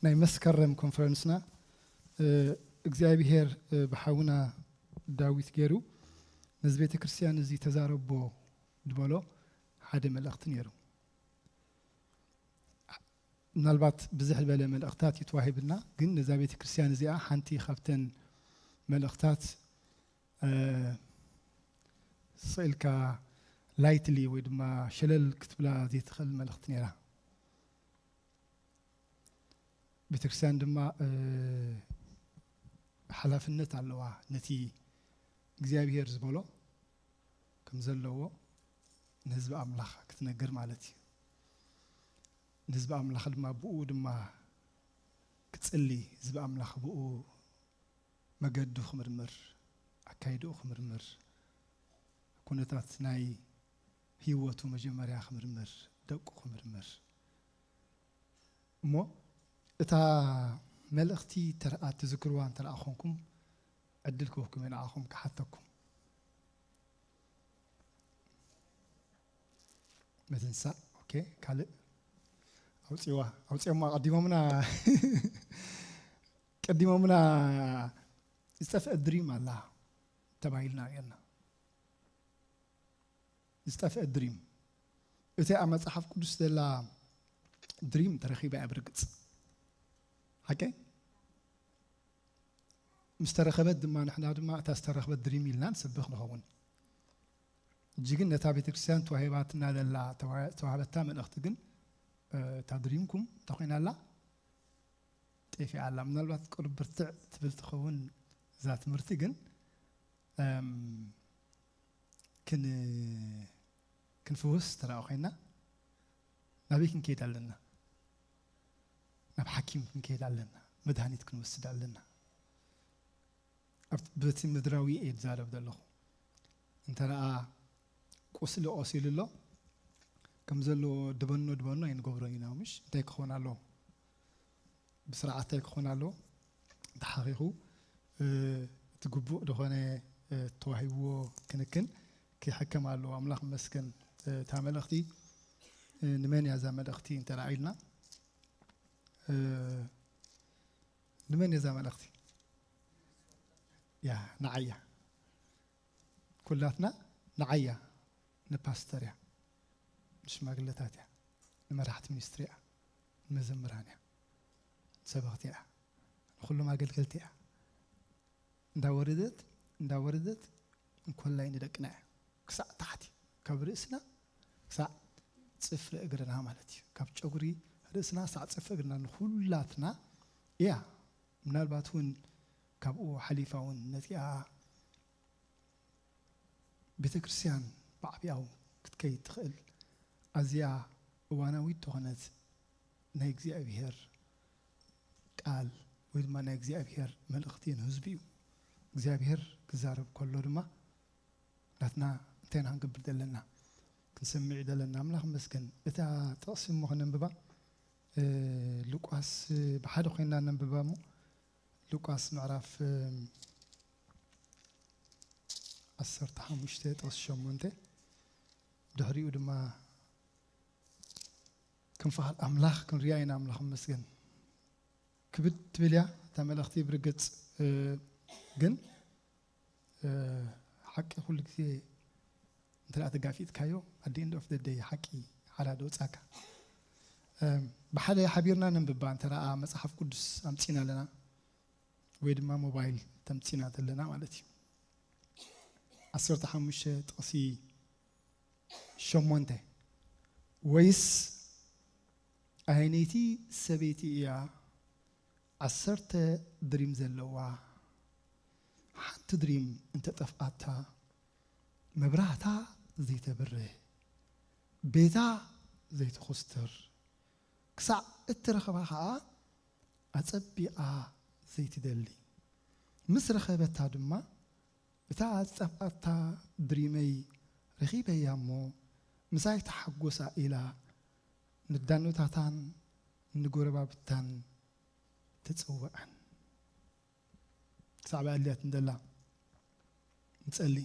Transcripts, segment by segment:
ናይ መስከረም ኮንፈረንስና እግዚኣብሔር ብሓውና ዳዊት ገይሩ ነዚ ቤተ ክርስቲያን እዚ ተዛረቦ ዝበሎ ሓደ መልእኽቲ ነይሩ። ምናልባት ብዝሕ ዝበለ መልእኽታት እዩ ተዋሂብና፣ ግን ነዛ ቤተ ክርስቲያን እዚኣ ሓንቲ ካብተን መልእኽታት ስኢልካ ላይትሊ ወይ ድማ ሸለል ክትብላ ዘይትኽእል መልእኽቲ ነይራ። ቤተክርስትያን ድማ ሓላፍነት ኣለዋ፣ ነቲ እግዚኣብሔር ዝበሎ ከም ዘለዎ ንህዝቢ ኣምላኽ ክትነግር ማለት እዩ። ንህዝቢ ኣምላኽ ድማ ብኡ ድማ ክትጽሊ፣ ህዝቢ ኣምላኽ ብኡ መገዱ ክምርምር፣ ኣካይድኡ ክምርምር፣ ኩነታት ናይ ህይወቱ መጀመርያ ክምርምር፣ ደቁ ክምርምር። እሞ እታ መልእኽቲ ተረኣ ትዝክርዋ እንተ ደኣ ኾንኩም ዕድል ክህብኩም እየ ንዓኹም ክሓተኩም። ምትንሳእ። ኦኬ፣ ካልእ ኣውፅዋ ኣውፅኦማ ቀዲሞምና ቀዲሞምና ዝጠፍአ ድሪም ኣላ ተባሂልና ርኤና። ዝጠፍአ ድሪም እቲ ኣብ መፅሓፍ ቅዱስ ዘላ ድሪም ተረኺባ እያ ብርግፅ። ሓቀይ ምስ ተረኸበት ድማ ንሕና ድማ እታ ዝተረኽበት ድሪም ኢልና ንሰብኽ ንኸውን። እጂ ግን ነታ ቤተክርስትያን ተዋሂባትና ዘላ ተዋህበታ መልእኽቲ ግን እታ ድሪምኩም እንታይ ኮይና ኣላ? ጠፊኣ ኣላ። ምናልባት ቅሩብ ብርትዕ ትብል ትኸውን እዛ ትምህርቲ ግን ክንፍውስ ተረኣ ኮይና ናበይ ክንከይድ ኣለና? ናብ ሓኪም ክንከይድ ኣለና። መድሃኒት ክንወስድ ኣለና። በቲ ምድራዊ እየ ዝዛረብ ዘለኹ። እንተ ደኣ ቁስሊ ቆሲሉ ኣሎ ከም ዘለዎ ድበኖ ድበኖ ኣይንገብሮ ኢና። ምሽ እንታይ ክኾን ኣለዎ? ብስርዓት እንታይ ክኾን ኣለዎ? ተሓኺኹ እቲ ግቡእ ዝኾነ ተዋሂብዎ ክንክን ክሕከም ኣለዎ። ኣምላኽ ይመስገን። እታ መልእኽቲ ንመን እያ እዛ መልእኽቲ እንተ ኢልና ንመን እያ እዛ መልእኽቲ? ያ ንዓያ ኩላትና ንዓያ ንፓስተር እያ ንሽማግለታት እያ ንመራሕቲ ሚኒስትሪ እያ ንመዘምራን እያ ንሰበኽቲ እያ ንኹሎም ኣገልገልቲ እያ። እንዳወረደት እንዳወረደት እንኮላይ ንደቅና እያ ክሳዕ ታሕቲ ካብ ርእስና ክሳዕ ፅፍሪ እግርና ማለት እዩ። ካብ ጨጉሪ ርእስና ክሳዕ ፅፍሪ እግርና ንኹላትና እያ። ምናልባት እውን ካብኡ ሓሊፋ እውን ነቲኣ ቤተ ክርስቲያን ብዓቢያው ክትከይድ ትኽእል ኣዝያ እዋናዊት ዝኾነት ናይ እግዚኣብሔር ቃል ወይ ድማ ናይ እግዚኣብሔር መልእኽቲ ንህዝቢ እዩ። እግዚኣብሔር ክዛረብ ከሎ ድማ ናትና እንታይ ኢና ክንገብር ዘለና ክንሰምዕ ዘለና ኣምላኽ መስገን። እታ ጥቕሲ እሞ ከነንብባ ሉቃስ ብሓደ ኮይና ነንብባ እሞ ሉቃስ ምዕራፍ ዓሰርተ ሓሙሽተ ጥቕሲ ሸሞንተ ድሕሪኡ ድማ ክንፈሃል ኣምላኽ ክንሪኣ ኢና ኣምላኽ መስገን። ክብድ ትብል እያ እታ መልእኽቲ ብርግፅ ግን ሓቂ ኩሉ ግዜ እንተ ተጋፊጥካዮ ኣዲ end of the day ሓቂ ሓራ ደውፃካ። ብሓደ ሓቢርና ነንብባ እንተ መፅሓፍ ቅዱስ ኣምፂና ኣለና ወይ ድማ ሞባይል ተምፂና ዘለና ማለት እዩ። ዓሰርተ ሓሙሽተ ጥቕሲ ሸሞንተ ወይስ ኣየነይቲ ሰበይቲ እያ ዓሰርተ ድሪም ዘለዋ ሓንቲ ድሪም እንተጠፍኣታ መብራህታ ዘይተብርህ ቤታ ዘይትኹስትር ክሳዕ እትረኽባ ኸዓ ኣጸቢቓ ዘይትደሊ ምስ ረኸበታ ድማ እታ ዝጠፍኣታ ድሪመይ ረኺበያ እሞ ምሳይ ተሓጎሳ ኢላ ንዳኖታታን ንጎረባብታን ትጽውዐን። ክሳዕ ብኣድልያት እንደላ ንጸሊ።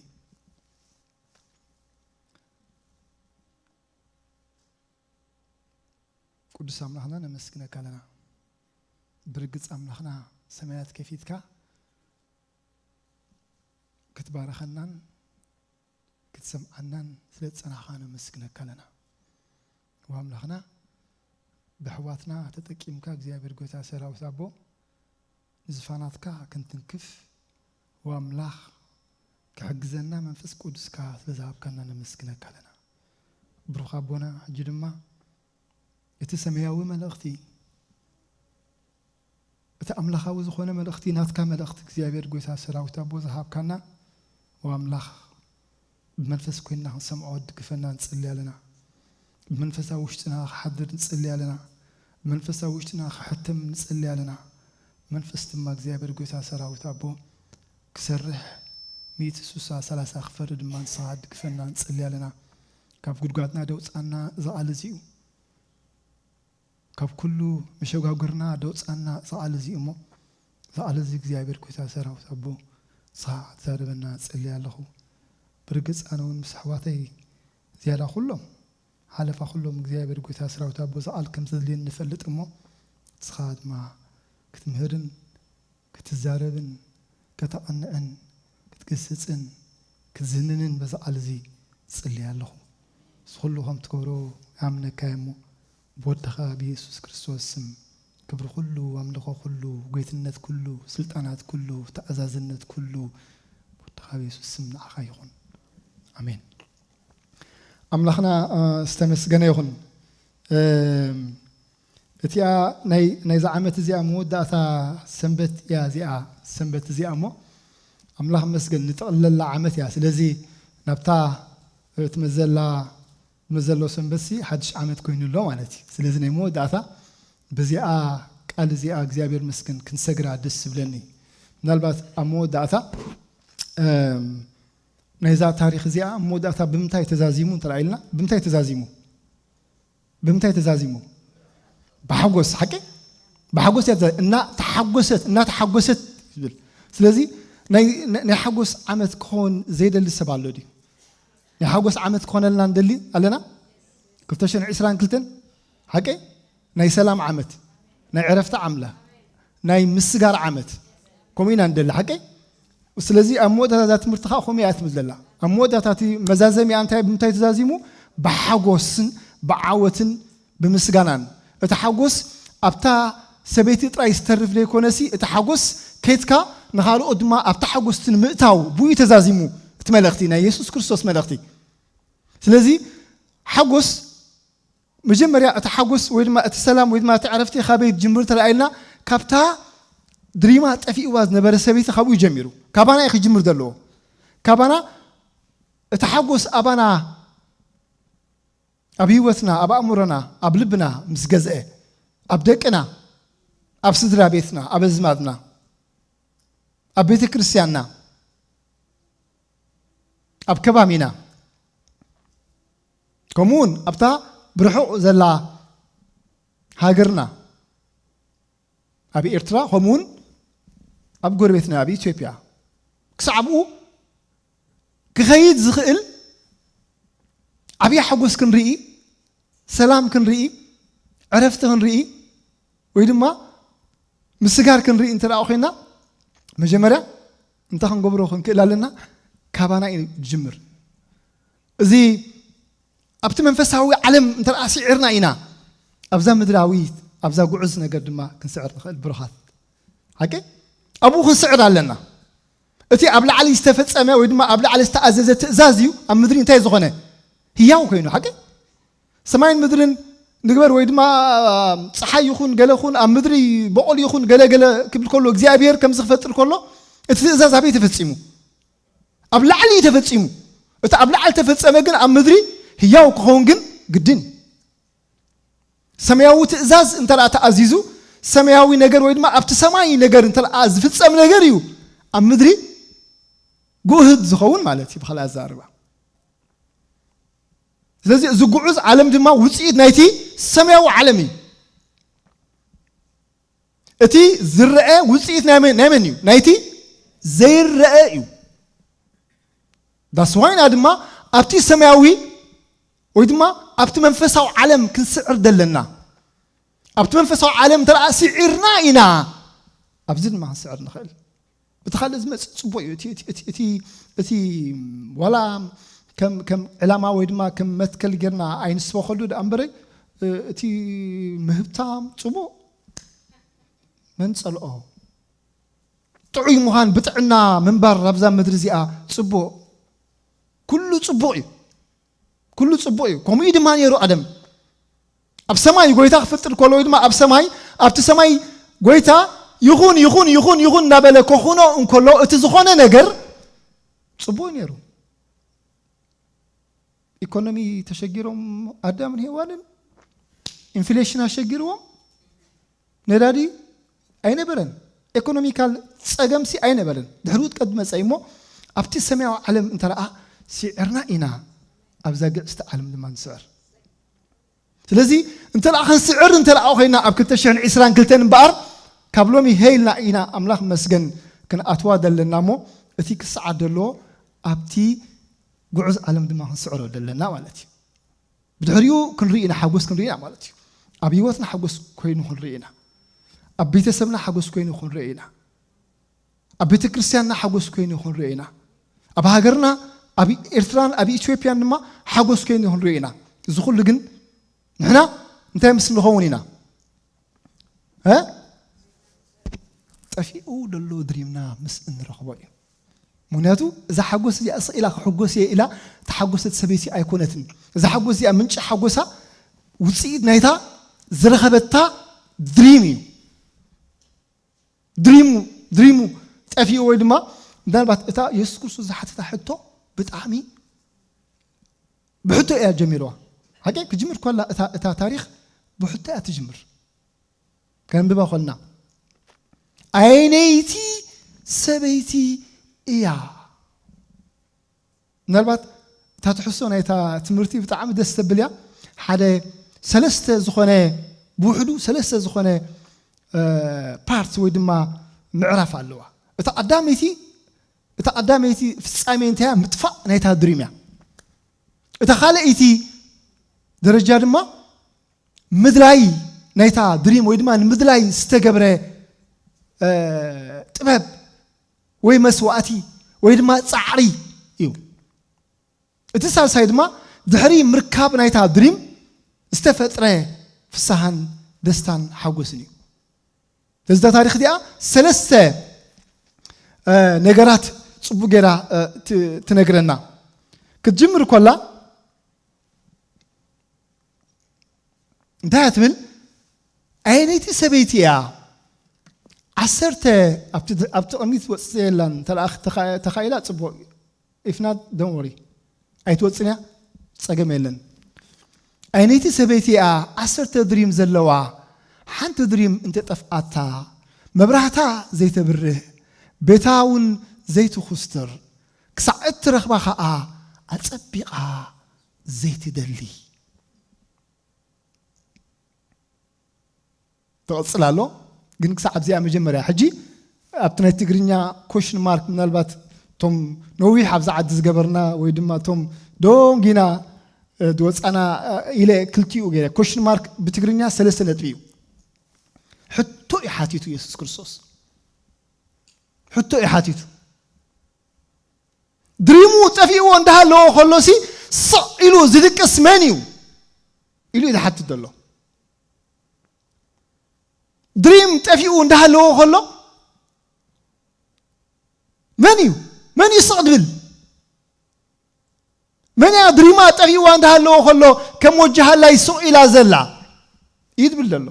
ቅዱስ ኣምላኽና ነመስግነካ ኣለና። ብርግጽ ኣምላኽና ሰማያት ከፊትካ ክትባረኸናን ክትሰምዓናን ስለ ዝጸናሕካ ነመስግነካ ኣለና። ወኣምላኽና ብኣሕዋትና ተጠቂምካ እግዚኣብሔር ጎይታ ሰራዊት ኣቦ ንዝፋናትካ ክንትንክፍ ወኣምላኽ ክሕግዘና መንፈስ ቅዱስካ ስለ ዝሃብካና ነመስግነካ ኣለና። ብሩኽ ኣቦና ሕጂ ድማ እቲ ሰማያዊ መልእኽቲ እቲ ኣምላኻዊ ዝኾነ መልእኽቲ ናትካ መልእኽቲ እግዚኣብሔር ጎይታ ሰራዊት ኣቦ ዝሃብካና ወኣምላኽ ብመንፈስ ኮይንና ክንሰምዖ ድግፈና ንጽሊ ኣለና። ብመንፈሳዊ ውሽጥና ክሓድር ንጽሊ ኣለና። ብመንፈሳዊ ውሽጥና ክሕተም ንጽሊ ኣለና። መንፈስ ድማ እግዚኣብሔር ጎይታ ሰራዊት ኣቦ ክሰርሕ ሚእቲ ስሳ ሰላሳ ክፈሪ ድማ ንስኻ ድግፈና ንጽሊ ኣለና። ካብ ጉድጓድና ደውጻና ዝቓል እዚ እዩ። ካብ ኩሉ መሸጋግርና ደውጻና ዝቓል እዚ እሞ ዝቓል እዚ እግዚኣብሔር ጎይታ ሰራዊት ኣቦ ንስኻ ክትዛረበና ጽሊ ኣለኹ። ብርግጽ ኣነ እውን ምስ ኣሕዋተይ ዝያዳ ኩሎም ሓለፋ ኩሎም እግዚኣብሔር ጎይታ ሰራዊት ኣቦ ዝቓል ከም ዘድልየኒ ንፈልጥ እሞ ንስኻ ድማ ክትምህርን ክትዛረብን ከተቐንዕን ክትገስጽን ክትዝንንን በዚ ቃል እዚ ጽሊ ኣለኹ። እዚ ኩሉ ከም ትገብሮ ኣምነካ እሞ ብወድኻ ብየሱስ ክርስቶስ ስም ክብሪ ኩሉ ኣምልኾ ኩሉ ጌትነት ኩሉ ስልጣናት ኩሉ ተኣዛዝነት ኩሉ ብወድኻ ብየሱስ ስም ንዓኻ ይኹን። ኣሜን። ኣምላኽና ዝተመስገነ ይኹን። እቲኣ ናይ ናይዛ ዓመት እዚኣ መወዳእታ ሰንበት እያ እዚኣ ሰንበት እዚኣ እሞ ኣምላኽ መስገን ንጠቕለላ ዓመት እያ። ስለዚ ናብታ ትመዘላ መዘሎ ሰንበት ሲ ሓድሽ ዓመት ኮይኑ ኣሎ ማለት እዩ። ስለዚ ናይ መወዳእታ በዚኣ ቃል እዚኣ እግዚኣብሔር መስገን ክንሰግራ ደስ ዝብለኒ። ምናልባት ኣብ መወዳእታ ናይዛ ታሪኽ እዚኣ ኣብ መወዳእታ ብምንታይ ተዛዚሙ እንተኢልና ብምንታይ ተዛዚሙ ብምንታይ ተዛዚሙ? ብሓጎስ ሓቂ ብሓጎስ እያ እና ተሓጎሰት እና ተሓጎሰት ይብል። ስለዚ ናይ ሓጎስ ዓመት ክኾን ዘይደሊ ሰብ ኣሎ ድዩ? ናይ ሓጎስ ዓመት ክኾነልና ንደሊ ኣለና? ክልተ ሽሕን ዕስራን ክልተን ሓቂ ናይ ሰላም ዓመት ናይ ዕረፍቲ ዓምላ ናይ ምስጋር ዓመት ከምኡ ኢና ንደሊ ሓቂ። ስለዚ ኣብ መወዳእታ እዛ ትምህርቲ ከዓ ከምኡ እያ ትብል ዘላ። ኣብ መወዳእታ እቲ መዛዘሚኣ እንታይ ብምንታይ ተዛዚሙ? ብሓጎስን ብዓወትን ብምስጋናን። እቲ ሓጎስ ኣብታ ሰበይቲ ጥራይ ዝተርፍ ዘይኮነሲ እቲ ሓጎስ ከይትካ ንኻልኦት ድማ ኣብታ ሓጎስ እቲ ንምእታው ብኡ ተዛዚሙ እቲ መልእኽቲ ናይ የሱስ ክርስቶስ መልእኽቲ። ስለዚ ሓጎስ መጀመርያ እቲ ሓጎስ ወይ ድማ እቲ ሰላም ወይ ድማ እቲ ዕረፍቲ ካበይ ትጅምር ተለኣኢልና ካብታ ድሪማ ጠፊእዋ ዝነበረ ሰበይቲ ካብኡ ይጀሚሩ። ካባና እዩ ክጅምር ዘለዎ። ካባና እቲ ሓጎስ ኣባና ኣብ ህይወትና ኣብ ኣእምሮና ኣብ ልብና ምስ ገዝአ ኣብ ደቅና ኣብ ስድራ ቤትና ኣብ ኣዝማድና ኣብ ቤተ ክርስቲያንና ኣብ ከባቢና ከምኡውን ኣብታ ብርሑቕ ዘላ ሃገርና ኣብ ኤርትራ ከምኡውን ኣብ ጎረቤትና ኣብ ኢትዮጵያ ክሳዕ ኣብኡ ክኸይድ ዝኽእል ዓብዪ ሓጎስ ክንርኢ ሰላም ክንርኢ ዕረፍቲ ክንርኢ ወይ ድማ ምስጋር ክንርኢ እንተ ደኣ ኮይና መጀመርያ እንታይ ክንገብሮ ክንክእል ኣለና? ካባና እዩ ዝጅምር። እዚ ኣብቲ መንፈሳዊ ዓለም እንተ ደኣ ስዒርና ኢና ኣብዛ ምድራዊት ኣብዛ ጉዕዝ ነገር ድማ ክንስዕር ንኽእል። ብሩኻት ሓቂ ኣብኡ ክንስዕር ኣለና። እቲ ኣብ ላዕሊ ዝተፈጸመ ወይ ድማ ኣብ ላዕሊ ዝተኣዘዘ ትእዛዝ እዩ ኣብ ምድሪ እንታይ ዝኾነ ህያው ኮይኑ ሓቂ ሰማይን ምድርን ንግበር ወይ ድማ ፀሓይ ይኹን ገለ ኹን ኣብ ምድሪ በቆል ይኹን ገለ ገለ ክብል ከሎ እግዚኣብሔር ከምዚ ክፈጥር ከሎ እቲ ትእዛዝ ኣበይ ተፈጺሙ? ኣብ ላዕሊ እዩ ተፈጺሙ። እቲ ኣብ ላዕሊ ተፈጸመ ግን ኣብ ምድሪ ህያው ክኸውን ግን ግድን ሰማያዊ ትእዛዝ እንተ ደኣ ተኣዚዙ ሰማያዊ ነገር ወይ ድማ ኣብቲ ሰማይ ነገር እንተ ደኣ ዝፍጸም ነገር እዩ ኣብ ምድሪ ጉህድ ዝኸውን ማለት እዩ ብኻልእ ኣዛርባ። ስለዚ እዚ ጉዑዝ ዓለም ድማ ውፅኢት ናይቲ ሰማያዊ ዓለም እዩ። እቲ ዝረአ ውፅኢት ናይ መን ናይ መን እዩ? ናይቲ ዘይረአ እዩ። ዳስዋይና ድማ ኣብቲ ሰማያዊ ወይ ድማ ኣብቲ መንፈሳዊ ዓለም ክንስዕር ዘለና ኣብቲ መንፈሳዊ ዓለም እንተ ደኣ ስዒርና ኢና፣ ኣብዚ ድማ ክንስዕር ንኽእል። እቲ ካልእ ዝመጽእ ጽቡቕ እዩ። እቲ፣ እቲ፣ እቲ፣ እቲ፣ እቲ ዋላ ከም፣ ከም ዕላማ ወይ ድማ ከም መትከል ጌርና ኣይንስበኸሉ ደኣ እምበረ፣ እ፣ እቲ ምህብታም ጽቡቕ፣ መን ጸልኦ? ጥዑይ ምዃን፣ ብጥዕና ምንባር ኣብዛ ምድሪ እዚኣ ጽቡቕ። ኩሉ ጽቡቕ እዩ። ኩሉ ጽቡቕ እዩ። ከምኡ እዩ ድማ ነይሩ ኣደም። ኣብ ሰማይ ጎይታ ክፍጥር ከሎ ወይ ድማ ኣብ ሰማይ፣ ኣብቲ ሰማይ ጎይታ ይኹን፣ ይኹን፣ ይኹን፣ ይኹን እናበለ ከኹኖ እንከሎ፣ እቲ ዝኾነ ነገር ጽቡቕ እዩ ነይሩ። ኢኮኖሚ ተሸጊሮም ኣዳምን ሄዋንን፣ ኢንፍሌሽን ኣሸጊርዎም፣ ነዳዲ ኣይነበረን፣ ኢኮኖሚካል ጸገምሲ ኣይነበረን። ድሕሪ ውድቀት ዝመጸ እዩ እሞ፣ ኣብቲ ሰማያዊ ዓለም እንተ ደኣ ስዒርና ኢና ኣብዛ ግዕዝቲ ዓለም ድማ ንስዕር። ስለዚ እንተ ደኣ ክንስዕር እንተ ደኣ ኮይና ኣብ ክልተ ሽሕን ዕስራን ክልተን እምበኣር፣ ካብ ሎሚ ሄ ኢልና ኢና ኣምላኽ መስገን ክንኣትዋ ዘለና እሞ፣ እቲ ክስዓር ዘለዎ ኣብቲ ግዑዝ ዓለም ድማ ክንስዕሮ ዘለና ማለት እዩ። ብድሕሪኡ ክንርኢ ኢና፣ ሓጎስ ክንርኢ ኢና ማለት እዩ። ኣብ ህይወትና ሓጎስ ኮይኑ ክንርኢ ኢና። ኣብ ቤተሰብና ሓጎስ ኮይኑ ክንርኢ ኢና። ኣብ ቤተ ክርስቲያንና ሓጎስ ኮይኑ ክንርኢ ኢና። ኣብ ሃገርና፣ ኣብ ኤርትራን ኣብ ኢትዮጵያን ድማ ሓጎስ ኮይኑ ክንርኢ ኢና። እዚ ኩሉ ግን ንሕና እንታይ ምስ ንኸውን ኢና? እ? ጠፊኡ ደሎ ድሪምና ምስ እንረኽቦ እዩ። ምኽንያቱ እዛ ሓጎስ እዚኣ ስቕ ኢላ ክሕጎስ እየ ኢላ ተሓጎሰት ሰበይቲ ኣይኮነትን። እዛ ሓጎስ እዚኣ ምንጪ ሓጎሳ ውፅኢት ናይታ ዝረኸበታ ድሪም እዩ። ድሪሙ፣ ድሪሙ ጠፊኡ ወይ ድማ ምናልባት እታ የሱስ ክርስቶስ ዝሓተታ ሕቶ ብጣዕሚ ብሕቶ እያ ጀሚርዋ። ሓቂ ክጅምር ከላ እታ፣ እታ ታሪኽ ብሕቶ እያ ትጅምር። ከንብባ ከልና፣ "ኣየነይቲ ሰበይቲ እያ?" ምናልባት እታ ትሕዝቶ ናይታ ትምህርቲ ብጣዕሚ ደስ ተብል እያ። ሓደ ሰለስተ ዝኾነ፣ ብውሕዱ ሰለስተ ዝኾነ፣ እ፣ ፓርት ወይ ድማ ምዕራፍ ኣለዋ። እታ ቀዳመይቲ፣ እታ ቀዳመይቲ ፍጻሜ እንታይ እያ? ምጥፋእ ናይታ ድሪም እያ። እታ ካልኣይቲ ደረጃ ድማ ምድላይ ናይታ ድሪም ወይ ድማ ንምድላይ ዝተገብረ፣ እ፣ ጥበብ ወይ መስዋእቲ ወይ ድማ ጻዕሪ እዩ። እቲ ሳልሳይ ድማ ድሕሪ ምርካብ ናይታ ድሪም ዝተፈጥረ ፍስሃን ደስታን ሓጎስን እዩ። እዛ ታሪኽ እዚኣ ሰለስተ፣ እ፣ ነገራት ጽቡቕ ጌራ፣ እ፣ ት-፣ ትነግረና። ክትጅምር ከላ እንታይ እያ ትብል? ኣየነይቲ ሰበይቲ እያ ዓሰርተ ኣብቲ፣ ኣብቲ ቅድሚት ወጽእ የላን፣ ተለኣኽ-፣ ተኻ-፣ ተኻኢላ ጽቡቕ፣ if not don't worry፣ ኣይትወጽን እያ፣ ጸገም የለን። ኣየነይቲ ሰበይቲ እያ ዓሰርተ ድሪም ዘለዋ፣ ሓንቲ ድሪም እንተጠፍኣታ መብራህታ ዘይተብርህ፣ ቤታ እውን ዘይትኹስትር፣ ክሳዕ እትረኽባ ኸኣ ኣጸቢቓ ዘይትደሊ? ትቕጽል ኣሎ። ግን ክሳዕ ኣብዚኣ መጀመርያ። ሕጂ ኣብቲ ናይ ትግርኛ ኮሽን ማርክ ምናልባት እቶም ነዊሕ ኣብዚ ዓዲ ዝገበርና ወይ ድማ እቶም ዶንጊና፣ እ፣ ዝወጻና፣ እ፣ ኢለ ክልቲኡ ገይረ። ኮሽን ማርክ ብትግርኛ ሰለስተ ነጥቢ እዩ። ሕቶ እዩ ሓቲቱ የሱስ ክርስቶስ። ሕቶ እዩ ሓቲቱ። ድሪሙ ጠፊእዎ እንዳሃለዎ ከሎሲ ስቕ ኢሉ ዝድቅስ መን እዩ? ኢሉ እዩ ዝሓትት ዘሎ። ድሪም ጠፊኡ እንዳሃለዎ ከሎ መን እዩ? መን እዩ ስቕ ድብል? መን እያ ድሪማ ጠፊእዋ እንዳሃለዎ ከሎ ከም ወጅሃላይ ስቕ ኢላ ዘላ? እዩ ድብል ዘሎ።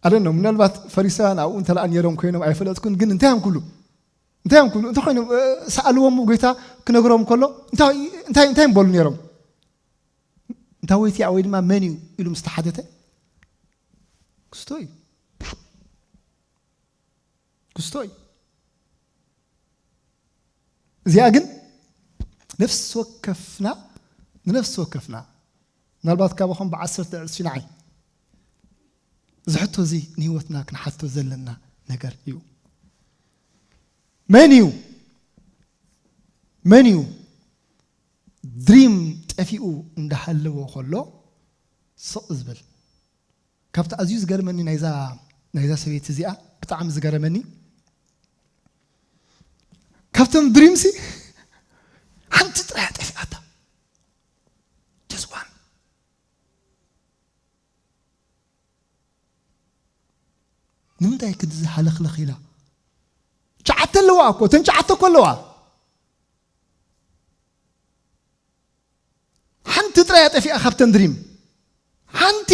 ኣደኖ፣ ምናልባት ፈሪሳውያን ኣብኡ እንተለኣ ነይሮም ኮይኖም ኣይፈለጥኩን፣ ግን እንታይ እዮም ክብሉ? እንታይ እዮም ክብሉ? እንታይ ኮይኖም፣ እ፣ ሰኣልዎም ጎይታ ክነግሮም ከሎ እንታይ፣ እንታይ፣ እንታይ እዮም በሉ ነይሮም? እንታይ ወይቲ እያ ወይ ድማ መን እዩ ኢሉ ምስ ተሓተተ ክስቶ እዩ። ክስቶ እዩ። እዚኣ ግን ነፍሲ ወከፍና፣ ንነፍሲ ወከፍና ምናልባት ካባኹም ብዓሰርተ ዕጽፊ ንዓይ እዚ ሕቶ እዚ ንህይወትና ክንሓቶ ዘለና ነገር እዩ። መን እዩ? መን እዩ ድሪም ጠፊኡ እንዳሃለዎ ከሎ ስቕ ዝብል? ካብቲ ኣዝዩ ዝገርመኒ ናይዛ ናይዛ ሰበይቲ እዚኣ ብጣዕሚ ዝገረመኒ ካብቶም ድሪምሲ ሓንቲ ጥራይ ጠፊኣታ። Just one። ንምንታይ ክንዲ ዝሓለኽለኽ ኢላ? ሸዓተ ኣለዋ እኮ፣ እተን ሸዓተ እኮ ኣለዋ። ሓንቲ ጥራይ ኣጠፊኣ ካብተን ድሪም ሓንቲ።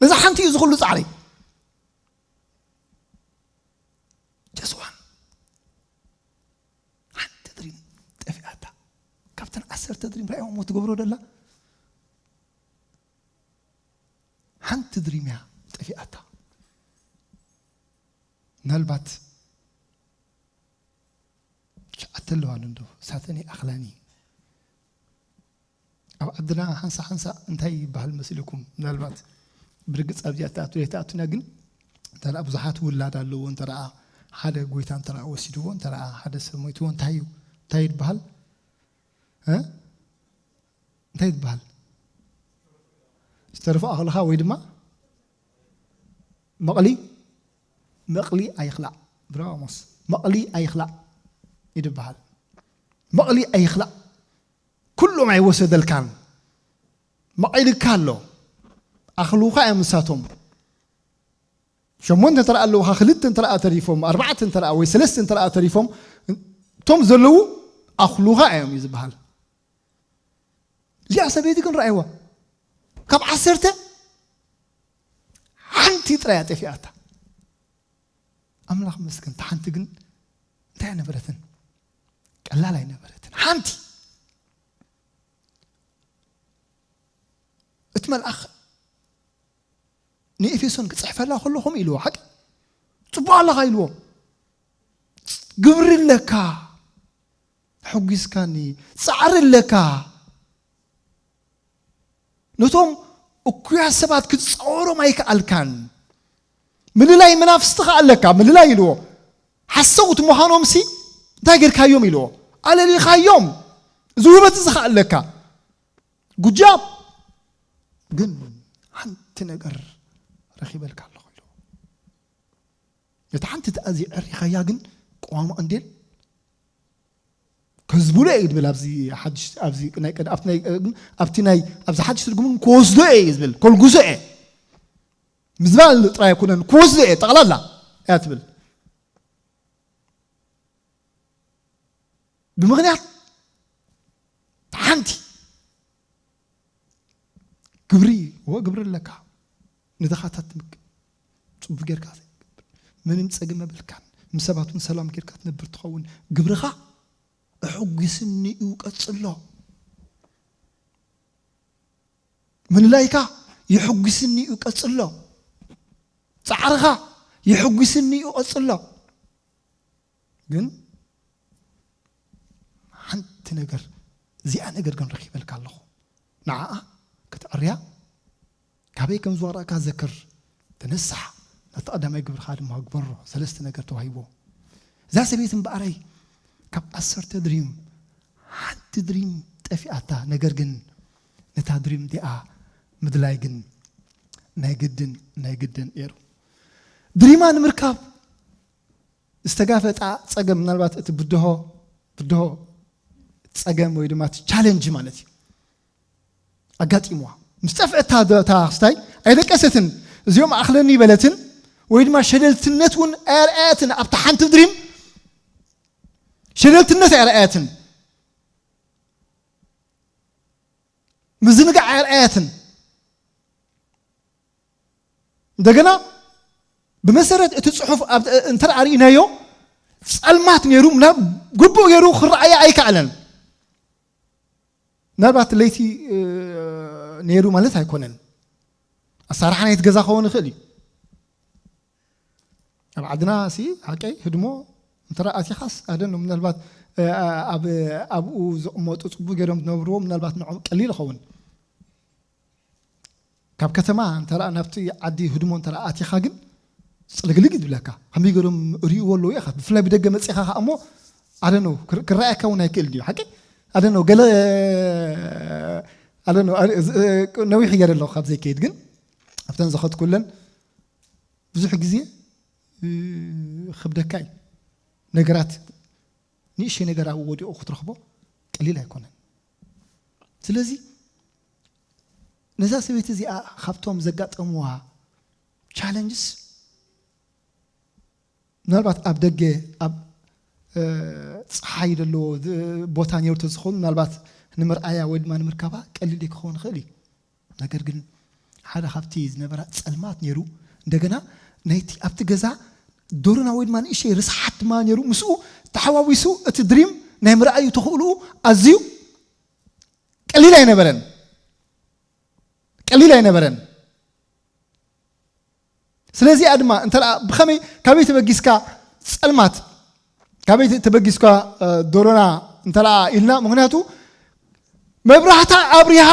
ነዛ ሓንቲ እዩ ዝኹሉ ጻዕሪ። Just one። ሓንቲ ድሪም ጠፊኣታ። ካብተን ዓሰርተ ድሪም ራእይዋ እሞ ትገብሮ ደላ ሓንቲ ድሪም እያ ጠፊኣታ። ምናልባት ሸዓተ ኣለዋ እንዶ ሳተን ይኣኽላኒ። ኣብ ዓድና ሓንሳ ሓንሳ እንታይ ይበሃል መሲልኩም? ምናልባት ብርግጽ ኣብዚኣ ትኣቱ ዘይትኣቱና፣ ግን እንተ ደኣ ብዙሓት ውላድ ኣለዎ፣ እንተ ደኣ ሓደ ጎይታ እንተ ደኣ ወሲድዎ፣ እንተ ደኣ ሓደ ሰብ ሞይትዎ እንታይ እዩ እንታይ ይበሃል? እ? እንታይ ይበሃል? ዝተረፈ ኣኽልኻ ወይ ድማ መቕሊ መቕሊ ኣይኽላእ። ብራሞስ መቕሊ ኣይኽላእ ይድበሃል። መቕሊ ኣይኽላእ። ኩሎም ኣይወሰደልካን። መቒልካ ኣሎ። ኣኽሉኻ እዮም ንሳቶም። ሸሞንተ እንተ ደኣ ኣለውኻ፣ ክልተ እንተ ደኣ ተሪፎም፣ ኣርባዕተ እንተ ደኣ ወይ ሰለስተ እንተ ደኣ ተሪፎም፣ እቶም ዘለዉ ኣኽሉኻ እዮም እዩ ዝበሃል። እዚኣ ሰበይቲ ግን ረኣይዋ። ካብ ዓሰርተ ሓንቲ ጥራይ ኣጠፊኣታ። ኣምላኽ መስገን፣ እታ ሓንቲ ግን እንታይ ኣይነበረትን? ቀላል ኣይነበረትን። ሓንቲ። እቲ መልኣኽ ንኤፌሶን ክጽሕፈላ ከሎ ከምኡ ኢልዎ፣ ሓቂ ጽቡቕ ኣለኻ ኢልዎ። ግብሪ ኣለካ፣ ሕጒስካኒ፣ ጻዕሪ ኣለካ። ነቶም እኩያት ሰባት ክትጻወሮም ኣይከኣልካን። ምልላይ መናፍስቲ ከኣ ኣለካ፣ ምልላይ ኢልዎ። ሓሰውቲ ምዃኖምሲ እንታይ ጌርካዮም ኢልዎ። ኣለሊኻዮም። እዚ ውበት እዚ ከኣ ኣለካ። ጉጃብ ግን ሓንቲ ነገር ረኺበልካ ኣለኹ ኢልዎ። ነታ ሓንቲ ተኣዚ ዕሪኻያ ግን ቅዋማ እንዴል ከዝብሎ እየ ዝብል ኣብዚ ሓድሽ ኣብዚ ናይ ቀድ ኣብቲ ናይ ግን ኣብቲ ናይ ኣብዚ ሓድሽ ትርጉም ግን ክወስዶ እየ ዝብል ከልጉሶ እየ ምዝባል ጥራይ ኣይኮነን ክወስዶ እየ ጠቕላላ እያ ትብል። ብምኽንያት ሓንቲ ግብሪ ወ ግብሪ ኣለካ ንድኻታት ትምግብ ጽቡቅ ጌርካ ዘይትገብር ምንም ጸገም የብልካን ምስ ሰባት እውን ሰላም ጌርካ ትነብር ትኸውን ግብርኻ ኣሐጉስኒ እዩ ቀጽሎ ምልላይካ የሐጉስኒ እዩ ቀጽሎ ጻዕርኻ የሐጉስኒ እዩ ቀጽሎ ግን ሓንቲ ነገር እዚኣ ነገር ግን ረኺበልካ ኣለኹ ንዓኣ ክትዕርያ ካበይ ከም ዝወረእካ ዘክር ተነሳሕ ነቲ ቀዳማይ ግብርኻ ድማ ግበሮ ሰለስተ ነገር ተዋሂቦ እዛ ሰበይቲ እምበኣረይ ካብ ዓሰርተ ድሪም ሓንቲ ድሪም ጠፊኣታ ነገር ግን ነታ ድሪም እዚኣ ምድላይ ግን ናይ ግድን ናይ ግድን ነይሩ ድሪማ ንምርካብ ዝተጋፈጣ ጸገም ምናልባት እቲ ብድሆ ብድሆ ጸገም ወይ ድማ እቲ ቻለንጅ ማለት እዩ ኣጋጢምዋ ምስ ጠፍአት እታ ክስታይ ኣይደቀሰትን እዚኦም ኣኽለኒ በለትን ወይ ድማ ሸለልትነት እውን ኣያርኣያትን ኣብታ ሓንቲ ድሪም ሸለልትነት ኣያርኣያትን ምዝንጋዕ ኣያርኣያትን እንደገና ብመሰረት እቲ ፅሑፍ እንተ ርኢናዮ ፀልማት ነይሩ ግቡእ ገይሩ ክረኣያ ኣይከኣለን ምናልባት ለይቲ ነይሩ ማለት ኣይኮነን ኣሳርሓ ናይቲ ገዛ ክኸውን ይኽእል እዩ ኣብ ዓድና ሲ ሓቀይ ህድሞ እንተ ኣቲኻስ ኣደን ምናልባት ኣብኡ ዝቕመጡ ፅቡቅ ገይሮም ዝነብርዎ ምናልባት ንዖም ቀሊል ይኸውን ካብ ከተማ እንተ ናብቲ ዓዲ ህድሞ እንተ ኣቲኻ ግን ፅልግልግ ዝብለካ ከመይ ገይሮም ርእይዎ ኣለዉ ኢኻ ብፍላይ ብደገ መፂኻ ከዓ እሞ ኣደኖ ክረኣየካ እውን ኣይክእል ድዩ ሓቂ ኣደኖ ገለ ኣደኖ ነዊሕ ገይረ ኣለኹ ካብ ዘይከይድ ግን ኣብተን ዝኸድኩለን ብዙሕ ግዜ ክብደካ እዩ። ነገራት ንእሽተይ ነገር ኣብ ወዲቑ ክትረኽቦ ቀሊል ኣይኮነን። ስለዚ ነዛ ሰበይቲ እዚኣ ካብቶም ዘጋጠምዋ ቻለንጅስ ምናልባት ኣብ ደገ ኣብ ፀሓይ ዘለዎ ቦታ ነይሩ ተዝኸውን ምናልባት ንምርኣያ ወይ ድማ ንምርካባ ቀሊል ክኸውን ይኽእል እዩ። ነገር ግን ሓደ ካብቲ ዝነበራ ፀልማት ነይሩ። እንደገና ናይቲ ኣብቲ ገዛ ዶሮና ወይ ድማ ንእሽተይ ርስሓት ድማ ነይሩ። ምስኡ ተሓዋዊሱ እቲ ድሪም ናይ ምርኣዩ ተኽእልኡ ኣዝዩ ቀሊል ኣይነበረን፣ ቀሊል ኣይነበረን። ስለዚኣ ድማ እንተ ብኸመይ ካበይ ተበጊስካ ፀልማት ካበይ ተበጊስካ ዶሮና እንተ ኢልና፣ ምክንያቱ መብራህታ ኣብሪሃ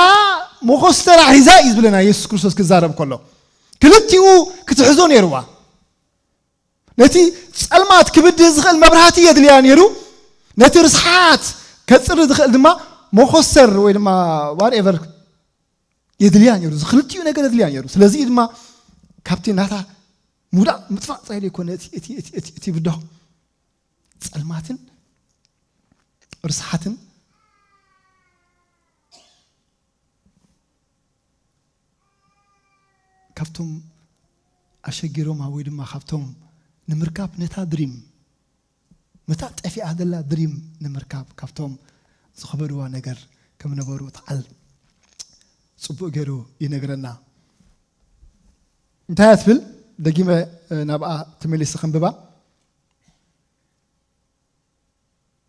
መኾስተራ ሒዛ እዩ ዝብለና የሱስ ክርስቶስ ክዛረብ ከሎ። ክልቲኡ ክትሕዞ ነይርዋ። ነቲ ጸልማት ክብድህ ዝኽእል መብራህቲ የድልያ ነይሩ። ነቲ ርስሓት ከጽሪ ዝኽእል ድማ መኾሰር ወይ ድማ ዋትኤቨር የድልያ ነይሩ። እዚ ክልቲኡ ነገር የድልያ ነይሩ። ስለዚ ድማ ካብቲ ናታ ምውዳቕ ምጥፋእ ጥራይ ዘይኮነ እቲ ብድሆ ጸልማትን ርስሓትን ካብቶም ኣሸጊሮማ ወይ ድማ ካብቶም ንምርካብ ነታ ድሪም ነታ ጠፊኣ ዘላ ድሪም ንምርካብ ካብቶም ዝኸበድዋ ነገር ከም ነበሩ ተዓል ጽቡቕ ገይሩ ይነግረና። እንታይ እያ ትብል? ደጊመ ናብኣ ተመሊሰ ከንብባ።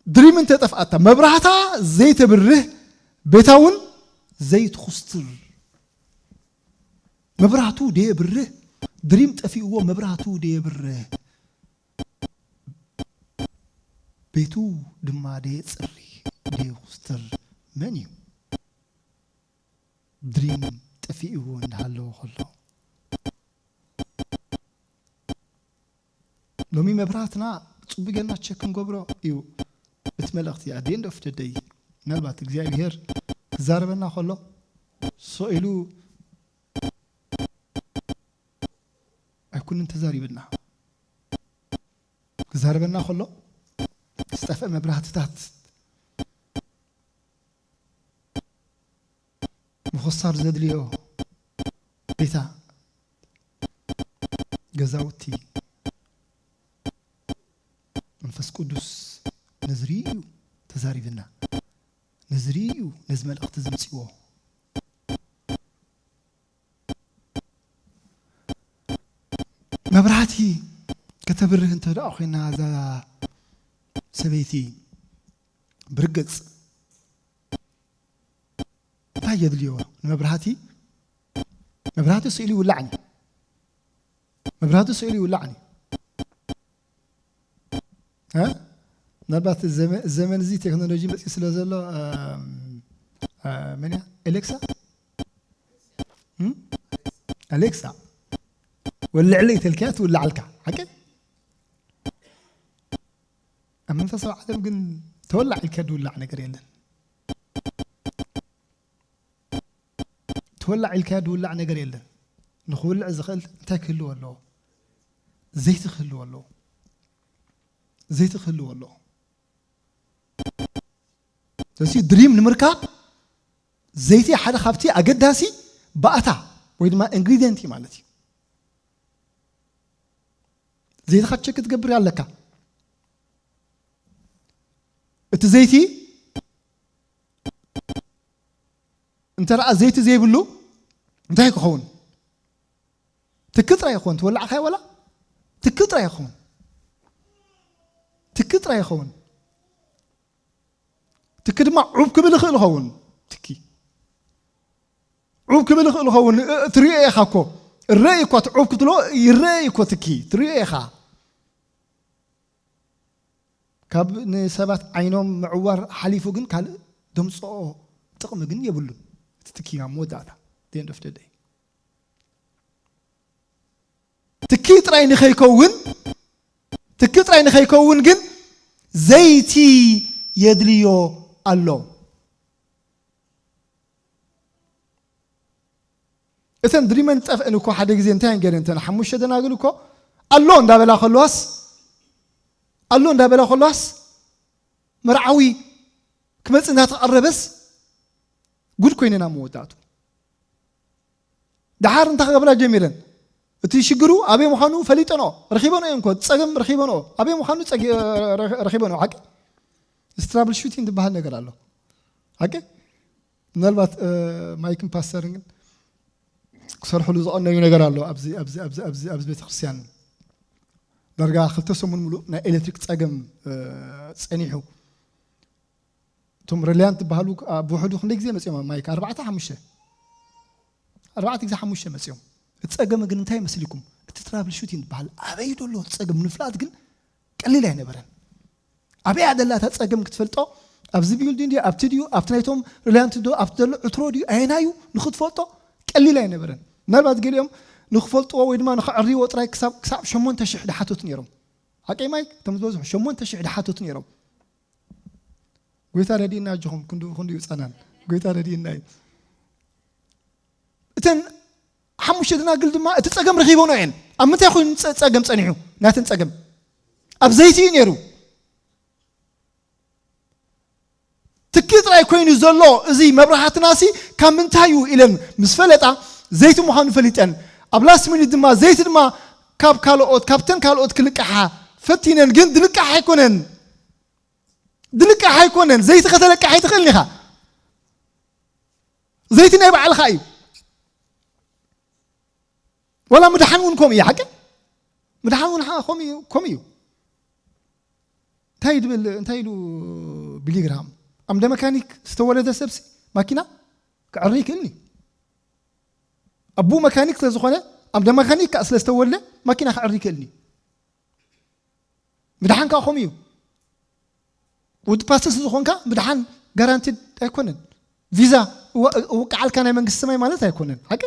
ድሪም እንተጠፍኣታ መብራህታ ዘይተብርህ ቤታ እውን ዘይትኹስትር። መብራህቱ ደየብርህ፣ ድሪም ጠፊእዎ መብራህቱ ደየብርህ፣ ቤቱ ድማ ደየጽሪ ደየኹስትር መን እዩ? ድሪም ጠፊእዎ እንዳሃለወ ከሎ ሎሚ መብራህትና ጽቡቅ ጌርና ቸክ ክንገብሮ እዩ እቲ መልእኽቲ። ኣደይ እንዶ ፍደደይ ምናልባት እግዚኣብሔር ክዛረበና ከሎ ስቕ ኢሉ ኣይኩንን ተዛሪብና። ክዛረበና ከሎ ዝጠፍአ መብራህትታት ምኹሳር ዘድልዮ ቤታ ገዛውቲ መንፈስ ቅዱስ ነዚ ርእዩ ተዛሪብና። ነዚ ርእዩ ነዚ መልእኽቲ ዝምፅዎ መብራህቲ ከተብርህ እንተ ደኣ ኮይና እዛ ሰበይቲ ብርግጽ እንታይ የድልዮ ንመብራህቲ? መብራህቲ ስእሊ ይውላዕኒ። መብራህቲ ስእሊ ይውላዕኒ። እ? ምናልባት ዘመ-፣ ዘመን እዚ ቴክኖሎጂ መፅኡ ስለ ዘሎ፣ እ፣ እ፣ መን እያ? ኤሌክሳ? እም? ኣሌክሳ። ወልዕለይ ተልካያ ትውላዓልካ። ሓቂ? ኣብ መንፈሳዊ ዓለም ግን ተወላዕ ኢልካ ዝውላዕ ነገር የለን። ተወላዕ ኢልካ ዝውላዕ ነገር የለን። ንኽውልዕ ዝኽእል እንታይ ክህልዎ ኣለዎ? ዘይቲ ክህልዎ ኣለዎ። ዘይቲ ክህልዎ ኣለዎ። ስለዚ ድሪም ንምርካብ ዘይቲ ሓደ ካብቲ ኣገዳሲ ባእታ ወይ ድማ ኢንግሪድየንት እዩ ማለት እዩ። ዘይትኻ ቸክ ክትገብር ኣለካ። እቲ ዘይቲ እንተ ደኣ ዘይቲ ዘይብሉ እንታይ ክኸውን? ትኪ ጥራይ ይኸውን። ትወላዕካዮ ወላ ትኪ ጥራይ ይኸውን። ትኪ ጥራይ ይኸውን። ትኪ ድማ ዑብ ክብል ይኽእል ይኸውን። ትኪ ዑብ ክብል ይኽእል ይኸውን። እ-፣ ትርእዮ ኢኻ እኮ። እረይ እኮ እቲ ዑብ ክትብሎ ይረኣይ እኮ ትኪ። ትርእዮ ኢኻ። ካብ ንሰባት ዓይኖም ምዕዋር ሓሊፉ ግን ካልእ ደምፅኦ ጥቕሚ ግን የብሉን። እቲ ትኪ ኣብ መወዳእታ፣ the end of the day። ትኪ ጥራይ ንኸይከውን፣ ትኪ ጥራይ ንኸይከውን ግን ዘይቲ የድልዮ ኣሎ። እተን ድሪመን ጠፍእን እኮ ሓደ ግዜ እንታይ እየን ገይረን? እተን ሓሙሽተ ደናግል እኮ ኣሎ እንዳበላ ከለዋስ፣ ኣሎ እንዳበላ ከለዋስ፣ መርዓዊ ክመጽእ እንዳተቐረበስ ጉድ ኮይነን ኣብ መወዳእቱ። ደሓር እንታይ ክገብራ ጀሚረን? እቲ ሽግሩ ኣበይ ምዃኑ ፈሊጠንኦ፣ ረኺበንኦ እየን እኮ፣ ጸገም ረኺበንኦ፣ ኣበይ ምዃኑ ጸጊ-፣ ረ-፣ ረኺበንኦ። ሓቂ? እዚ ትራብል ሹቲንግ ዝበሃል ነገር ኣሎ። ሓቂ? ምናልባት፣ እ፣ ማይክን ፓስተርን ግን ክሰርሕሉ ዝቐነዩ ነገር ኣሎ ኣብዚ፣ ኣብዚ፣ ኣብዚ፣ ኣብዚ፣ ኣብዚ ቤተክርስትያን። ዳርጋ ክልተ ሰሙን ሙሉእ ናይ ኤሌክትሪክ ጸገም፣ እ፣ ጸኒሑ። እቶም ሪላያንት ዝበሃሉ፣ እ፣ ብውሕዱ ክንደይ ግዜ መጺኦም ኣብ ማይክ? ኣርባዕተ፣ ሓሙሽተ? ኣርባዕተ ግዜ ሓሙሽተ መጺኦም። እቲ ጸገም ግን እንታይ ይመስልኩም? እቲ ትራብል ሹቲንግ ዝበሃል ኣበይ ደሎ ጸገም ንምፍላጥ ግን ቀሊል ኣይነበረን። ኣበይ ደላ እታ ጸገም ክትፈልጦ፣ ኣብዚ ቢልዲንግ ድዩ፣ ኣብቲ ድዩ፣ ኣብቲ ናይቶም ሪላያንት ዶ፣ ኣብቲ ዘሎ ዕትሮ ድዩ፣ ኣየናዩ ንክትፈልጦ ቀሊል ኣይነበረን። ምናልባት ገሊኦም ንክፈልጥዎ ወይ ድማ ንክዕርይዎ ጥራይ ክሳብ፣ ክሳብ ሸሞንተ ሽሕ ድሓተቱ ነይሮም። ሓቀይ ማይ? እቶም ዝበዝሑ ሸሞንተ ሽሕ ድሓተቱ ነይሮም። ጎይታ ረድእና፣ ኣጆኹም፣ ክንድኡ፣ ክንድኡ ጸናን። ጎይታ ረድእና እዩ። እተን ሓሙሽተ ደናግል ድማ እቲ ጸገም ረኺቦኖ እየን። ኣብ ምንታይ ኮይኑ ጸ-፣ ጸገም ጸኒሑ? ናተን ጸገም ኣብ ዘይቲ እዩ ነይሩ። ትኪ ጥራይ ኮይኑ ዘሎ እዚ መብራህትናሲ ካብ ምንታይ እዩ ኢለን ምስ ፈለጣ፣ ዘይቲ ምዃኑ ፈሊጠን። ኣብ ላስት ሚኒት ድማ ዘይቲ ድማ ካብ ካልኦት፣ ካብተን ካልኦት ክልቅሓ ፈቲነን፣ ግን ድልቃሕ ኣይኮነን። ድልቃሕ ኣይኮነን። ዘይቲ ከተለቅሕ ኣይትኽእልን ኢኻ። ዘይቲ ናይ ባዕልኻ እዩ። ዋላ ምድሓን እውን ከምኡ እዩ፣ ሓቂ? ምድሓን እውን ሓ-፣ ከምኡ እዩ፣ ከምኡ እዩ። እንታይ ድብል፣ እንታይ ኢሉ ቢሊ ግራሃም? ኣምደ መካኒክ ዝተወለደ ሰብሲ ማኪና ክዕሪ ይክእልኒ። ኣቡ መካኒክ ስለ ዝኾነ፣ ኣምደ መካኒክ ከኣ ስለ ዝተወልደ ማኪና ክዕሪ ይክእልኒ። ምድሓን ከኣ ከምኡ እዩ። ውድ ፓስተር ስለ ዝኾንካ ምድሓን ጋራንቲድ ኣይኮነን። ቪዛ እወ-፣ እወቅዓልካ ናይ መንግስቲ ሰማይ ማለት ኣይኮነን። ሓቂ?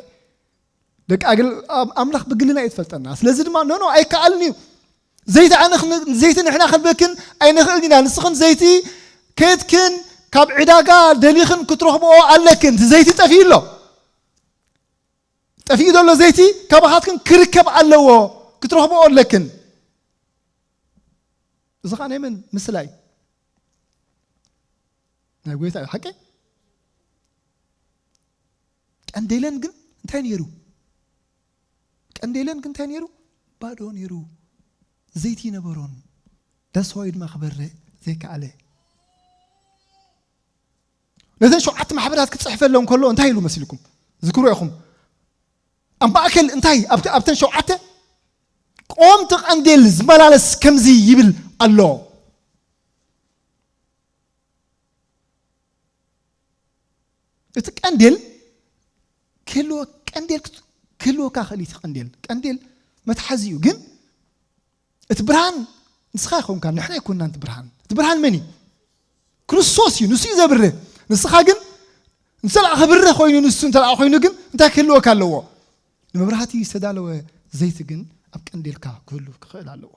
ደቂ ኣግል-፣ ኣም-፣ ኣምላኽ ብግልና እዩ ትፈልጠና። ስለዚ ድማ ኖ፣ ኖ፣ ኣይከኣልን እዩ። ዘይቲ ኣነ ክን-፣ ዘይቲ ንሕና ክንበክን ኣይንኽእልን ኢና። ንስኽን ዘይቲ ከድክን ካብ ዕዳጋ ደሊኽን ክትረኽብኦ ኣለክን። እቲ ዘይቲ ጠፊኡ ኣሎ። ጠፊኡ ዘሎ ዘይቲ ካባኻትክን ክርከብ ኣለዎ፣ ክትረኽብኦ ኣለክን። እዚ ኸኣ ናይ መን ምስላ እዩ? ናይ ጎይታ እዩ። ሓቂ? ቀንዴለን ግን እንታይ ነይሩ? ቀንዴለን ግን እንታይ ነይሩ? ባዶ ነይሩ። ዘይቲ ነበሮን። ዳስዋይ ድማ ክበርህ ዘይከኣለ። ነተን ሸውዓተ ማሕበራት ክጽሕፈለን ከሎ እንታይ ኢሉ መሲልኩም? ዝክሩ ኢኹም። ኣብ ማእከል እንታይ? ኣብተ-፣ ኣብተን ሸውዓተ ቆምቲ ቀንዴል ዝመላለስ ከምዚ ይብል ኣሎ። እቲ ቀንዴል ክህልወ-፣ ቀንዴል ክት-፣ ክህልወካ ክእል እዩ። እቲ ቀንዴል፣ ቀንዴል መትሓዚ እዩ። ግን እቲ ብርሃን ንስኻ ይኾንካ፣ ንሕና ኣይኮንና እቲ ብርሃን። እቲ ብርሃን መን እዩ? ክርስቶስ እዩ፣ ንሱ እዩ ዘብርህ። ንስኻ ግን እንተ ደኣ ክብርህ ኮይኑ፣ ንሱ እንተ ደኣ ኮይኑ ግን እንታይ ክህልወካ ኣለዎ? ንመብራህቲ ዝተዳለወ ዘይቲ ግን ኣብ ቀንዴልካ ክህሉ ክኽእል ኣለዎ።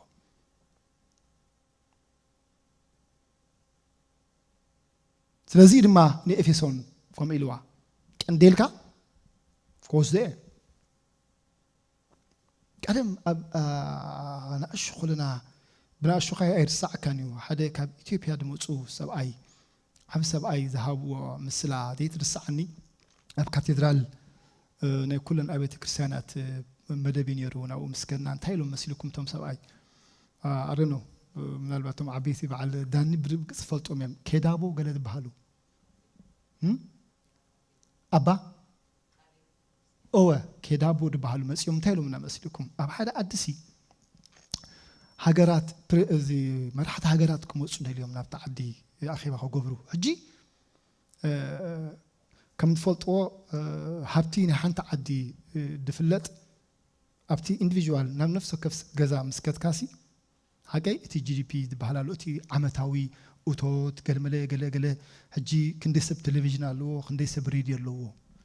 ስለዚ ድማ ንኤፌሶን ከምኡ ኢልዋ፣ ቀንዴልካ ክወስዶ እየ። ቀደም ኣብ፣ ኣ፣ ንኣሽቱ ከለና፣ ብንኣሽቱ ኸኣ ኣይርስዓካን እዩ። ሓደ ካብ ኢትዮጵያ ዝመጹ ሰብኣይ፣ ዓቢ ሰብኣይ ዝሃብዎ ምስላ ዘይትርስዓኒ፣ ኣብ ካቴድራል፣ እ፣ ናይ ኩለን ኣብያተ ክርስቲያናት፣ እ፣ መደብ እዩ ነይሩ። ናብኡ ምስ ከድና እንታይ ኢሎም መሲልኩም እቶም ሰብኣይ? ኣ፣ I don't know፣ እ፣ ምናልባት እቶም ዓበይቲ በዓል ዳኒ ብርግጽ ዝፈልጦም እዮም። ኬዳቦ ገለ ዝበሃሉ። እም? ኣባ? እወ፣ ኬዳቦ ዝበሃሉ መጺኦም እንታይ ኢሎምና መሲልኩም? ኣብ ሓደ ዓዲሲ ሃገራት ፕረ-፣ እዚ መራሕቲ ሃገራት ክመጹ ደልዮም ናብቲ ዓዲ ኣኼባ ክገብሩ። ሕጂ፣ እ፣ ከም ትፈልጥዎ፣ እ፣ ሃብቲ ናይ ሓንቲ ዓዲ፣ እ፣ ዝፍለጥ ኣብቲ ኢንዲቪዥዋል ናብ ነፍሲ ወከፍ ገዛ ምስ ከድካሲ፣ ሓቀይ እቲ ጂ ዲ ፒ ዝበሃል ኣሎ፣ እቲ ዓመታዊ እቶት፣ ገለመለ፣ ገለ፣ ገለ። ሕጂ ክንደይ ሰብ ቴሌቪዥን ኣለዎ፣ ክንደይ ሰብ ሬድዮ ኣለዎ፣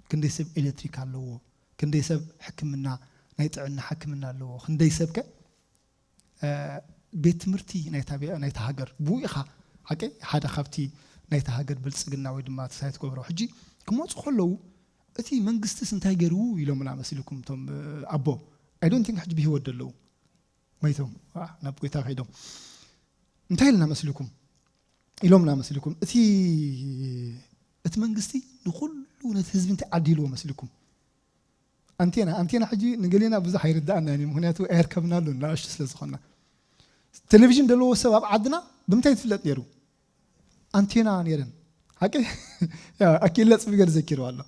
ክንደይ ሰብ ኤሌክትሪክ ኣለዎ፣ ክንደይ ሰብ ሕክምና፣ ናይ ጥዕና ሕክምና ኣለዎ፣ ክንደይ ሰብ ከ፣ እ፣ ቤት ትምህርቲ ናይታ ቤ-፣ ናይታ ሃገር። ብኡ ኢኻ፣ ሓቀይ ሓደ ካብቲ ናይታ ሃገር ብልጽግና ወይ ድማ ተስፋ ትገብሮ። ሕጂ ክመጹ ከለዉ፣ እቲ መንግስትስ እንታይ ገይሩ ኢሎምና መስልኩም እቶም ኣቦ? I don't think ሕጂ ብህይወት ዘለዉ፣ መይቶም ናብ ጎይታ ከይዶም። እንታይ ኢልና መስልኩም ኢሎምና መስልኩም? እቲ እቲ መንግስቲ ንኩሉ ነቲ ህዝቢ እንታይ ዓዲልዎ መስልኩም? ኣንቴና ኣንቴና ሕጂ ንገሌና ብዙሕ ኣይርዳኣና እዩ፣ ምክንያቱ ኣይርከብናሉን ንኣሽቱ ስለ ዝኾንና። ቴሌቪዥን ዘለዎ ሰብ ኣብ ዓድና ብምንታይ ትፍለጥ ነይሩ? ኣንቴና ነይረን። ሓቂ ኣኪለ ጽቢ ገር ዘኪሩ ኣሎ።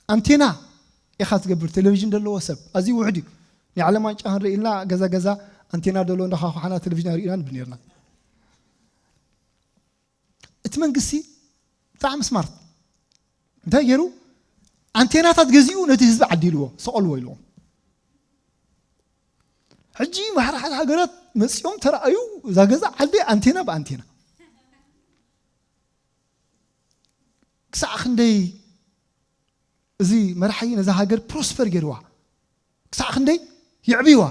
ኣንቴና ኢኻ ትገብር። ቴሌቪዥን ዘለዎ ሰብ ኣዝዩ ውሕድ እዩ። ናይ ዓለም ዋንጫ ክንርኢ ኢልና ገዛ ገዛ ኣንቴና ደሎ እንዳኻኳሓና ቴሌቪዥን ኣርእዩና ንብል ነርና። እቲ መንግስቲ ብጣዕሚ ስማርት እንታይ ገይሩ? ኣንቴናታት ገዚኡ ነቲ ህዝቢ ዓዲልዎ፣ ሰቐልዎ ኢልዎም። ሕጂ ማሕራሓት ሃገራት መፂኦም ተረኣዩ። እዛ ገዛ ዓዲ ኣንቴና ብኣንቴና ክሳዕ ክንደይ እዚ መራሒ ነዛ ሃገር ፕሮስፐር ገይርዋ፣ ክሳዕ ክንደይ የዕብይዋ።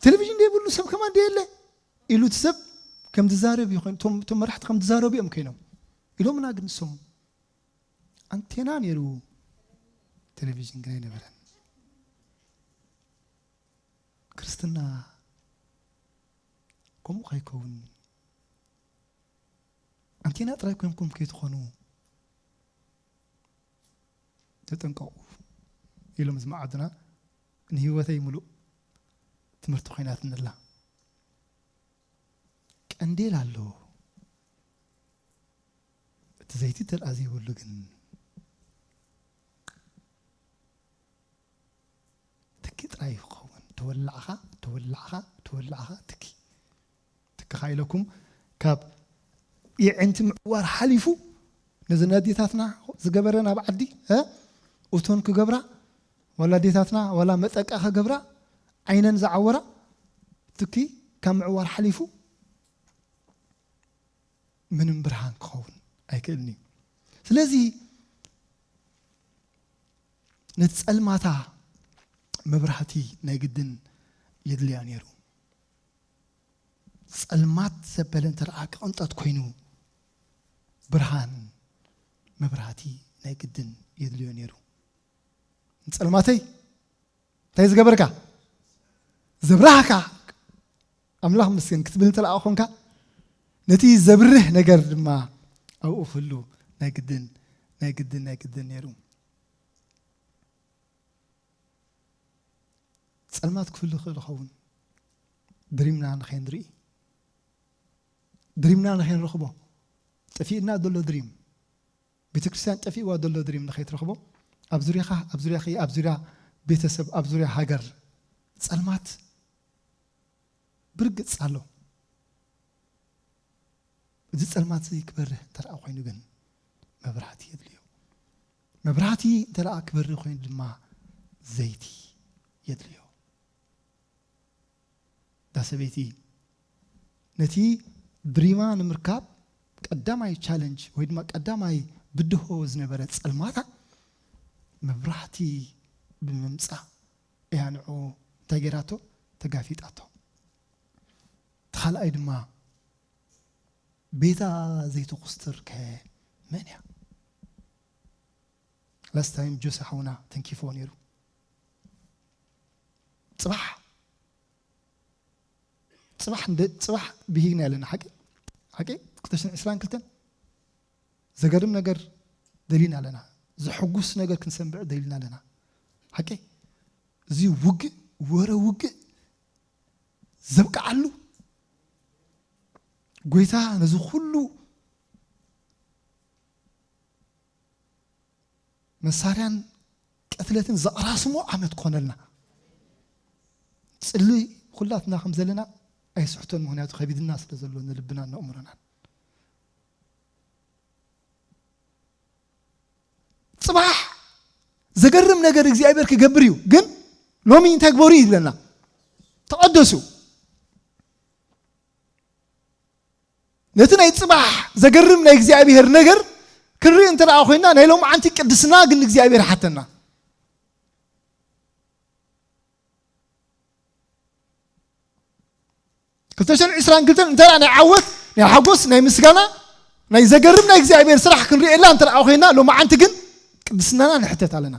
ቴሌቪዥን ዘይብሉ ሰብ ከማን ደየለ ኢሉ እቲ ሰብ ከም ዝዛረብ ይኾን፣ እቶም እቶም መራሕቲ ከም ዝዛረቡ እዮም ኮይኖም ኢሎምና። ግን ንሶም ኣንቴና ነይሩ፣ ቴሌቪዥን ግን ኣይነበረን። ክርስትና ከምኡ ከይከውን ኣንቴና ጥራይ ኮይንኩም ከይትኾኑ ተጠንቀቑ ኢሎም ዝመዓዱና ንህይወተይ ምሉእ ትምህርቲ ኮይናትኒ ኣላ። ቀንዴል ኣሎ፣ እቲ ዘይቲ ተልኣ ዘይብሉ ግን ትኪ ጥራይ ይኸውን። ተወላዕኻ ተወላዕኻ ተወላዕኻ ትኪ ትክኻ ኢለኩም ካብ የዕንቲ ምዕዋር ሓሊፉ ነዘን ኣዴታትና ዝገበረ ናብ ዓዲ እ እቶን ክገብራ ዋላ ኣዴታትና ዋላ መጠቃ ክገብራ ዓይነን ዝዓወራ ትኪ ካብ ምዕዋር ሓሊፉ ምንም ብርሃን ክኸውን ኣይክእልን እዩ። ስለዚ ነቲ ጸልማታ መብራህቲ ናይ ግድን የድልያ ነይሩ። ጸልማት ዘበለ እንተ ደኣ ክቕንጠት ኮይኑ ብርሃን መብራህቲ ናይ ግድን የድልዮ ነይሩ። ንጸልማተይ እንታይ ዝገበርካ? ዘብራህካ ኣምላኽ ምስገን ክትብል እንተ ደኣ ኾንካ ነቲ ዘብርህ ነገር ድማ ኣብኡ ክህሉ ናይ ግድን ናይ ግድን ናይ ግድን ነይሩ። ጸልማት ክህሉ ይኽእል ይኸውን። ድሪምና ንኸይንርኢ ድሪምና ንኸይንረኽቦ ጠፊእና ዘሎ ድሪም ቤተ ክርስቲያን ጠፊእዋ ዘሎ ድሪም ንኸይትረኽቦ ኣብ ዙርያኻ ኣብ ዙርያኺ ኣብ ዙርያ ቤተሰብ ኣብ ዙርያ ሃገር ጸልማት ብርግጽ ኣሎ። እዚ ጸልማት እዚ ክበርህ እንተ ደኣ ኮይኑ ግን መብራህቲ የድልዮ። መብራህቲ እንተ ደኣ ክበርህ ኮይኑ ድማ ዘይቲ የድልዮ። እዛ ሰበይቲ ነቲ ድሪማ ንምርካብ ቀዳማይ ቻለንጅ ወይ ድማ ቀዳማይ ብድሆ ዝነበረ ጸልማታ መብራህቲ ብምምጻእ እያ ንዕኡ እንታይ ገይራቶ? ተጋፊጣቶ። እቲ ካልኣይ ድማ ቤታ ዘይተኹስትር ከ መን እያ? ላስት ታይም ጆሲ ሓውና ተንኪፎ ነይሩ። ጽባሕ ጽባሕ እንደ ጽባሕ ብሂግና ኣለና። ሓቂ ሓቂ ክልተ ሽሕን ዕስራን ክልተን ዘገርም ነገር ደሊና ኣለና። ዘሐጉስ ነገር ክንሰምዕ ደሊና ኣለና። ሓቂ እዚ ውግእ ወረ ውግእ ዘብቅዓሉ ጎይታ ነዚ ኩሉ መሳርያን ቅትለትን ዘቕራስሞ ዓመት ኮነልና። ጽሊ ኩላትና ከም ዘለና ኣይስሕቶን፣ ምክንያቱ ከቢድና ስለ ዘሎ ንልብናን ንእምሮናን። ጽባሕ ዘገርም ነገር እግዚኣብሔር ክገብር እዩ። ግን ሎሚ እንታይ ግበሩ ይብለና? ተቐደሱ። ነቲ ናይ ጽባሕ ዘገርም ናይ እግዚኣብሔር ነገር ክንርኢ እንተ ደኣ ኮይና ናይ ሎምዓንቲ ቅድስና ግን እግዚኣብሔር ሓተና። ክልተ ሽሕን ዕስራን ክልተን እንተ ደኣ ናይ ዓወት ናይ ሓጎስ ናይ ምስጋና ናይ ዘገርም ናይ እግዚኣብሔር ስራሕ ክንርእየላ እንተ ደኣ ኮይና ሎምዓንቲ ግን ቅድስናና ንሕተት ኣለና።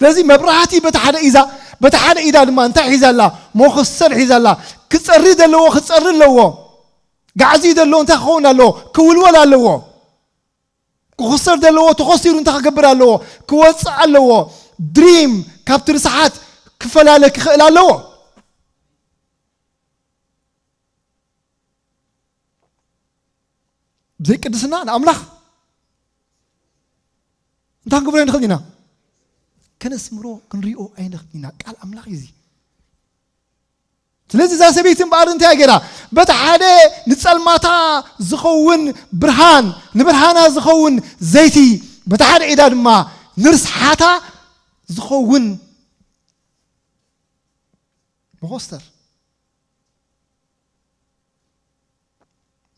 ስለዚ መብራህቲ በቲ ሓደ ኢዛ፣ በቲ ሓደ ኢዳ ድማ እንታይ ሒዛ ኣላ? መኾስተር ሒዛ ኣላ። ክጸሪ ዘለዎ ክጸሪ ኣለዎ። ጋዕዝዩ ዘለዎ እንታይ ክኸውን ኣለዎ? ክውልወል ኣለዎ። ክኹሰር ዘለዎ ተኾሲሩ እንታይ ክገብር ኣለዎ? ክወጽእ ኣለዎ። ድሪም ካብቲ ርስሓት ክፈላለ ክኽእል ኣለዎ። ብዘይ ቅድስና ንኣምላኽ እንታይ ክንገብሮ ኣይንኽእል ኢና? ከነስምሮ ክንሪኦ ኣይንኽእል ኢና። ቃል ኣምላኽ እዩ እዚ። ስለዚ እዛ ሰበይቲ እምበኣር እንታይ ገይራ? በቲ ሓደ ንጸልማታ ዝኸውን ብርሃን፣ ንብርሃና ዝኸውን ዘይቲ፣ በቲ ሓደ ኢዳ ድማ ንርስሓታ ዝኸውን መኾስተር።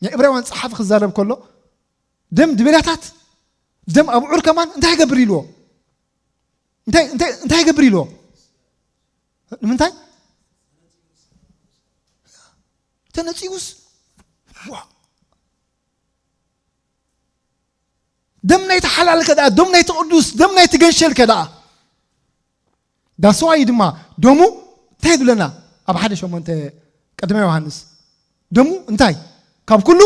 ናይ ዕብራውያን ጸሓፊ ክዛረብ ከሎ፣ ደም ድቤላታት፣ ደም ኣብዑር ከማን እንታይ ይገብር ኢልዎ? እንታይ፣ እንታይ፣ እንታይ ይገብር ኢልዎ? ንምንታይ? ተነጺጉስ? ዋ! ደም ናይቲ ሓላል ከ ደኣ፣ ደም ናይቲ ቅዱስ፣ ደም ናይቲ ገንሸል ከ ደኣ። ዳስዋይ ድማ ደሙ እንታይ ይብለና? ኣብ ሓደ ሸሞንተ ቀዳማይ ዮሃንስ፣ ደሙ እንታይ? ካብ ኩሉ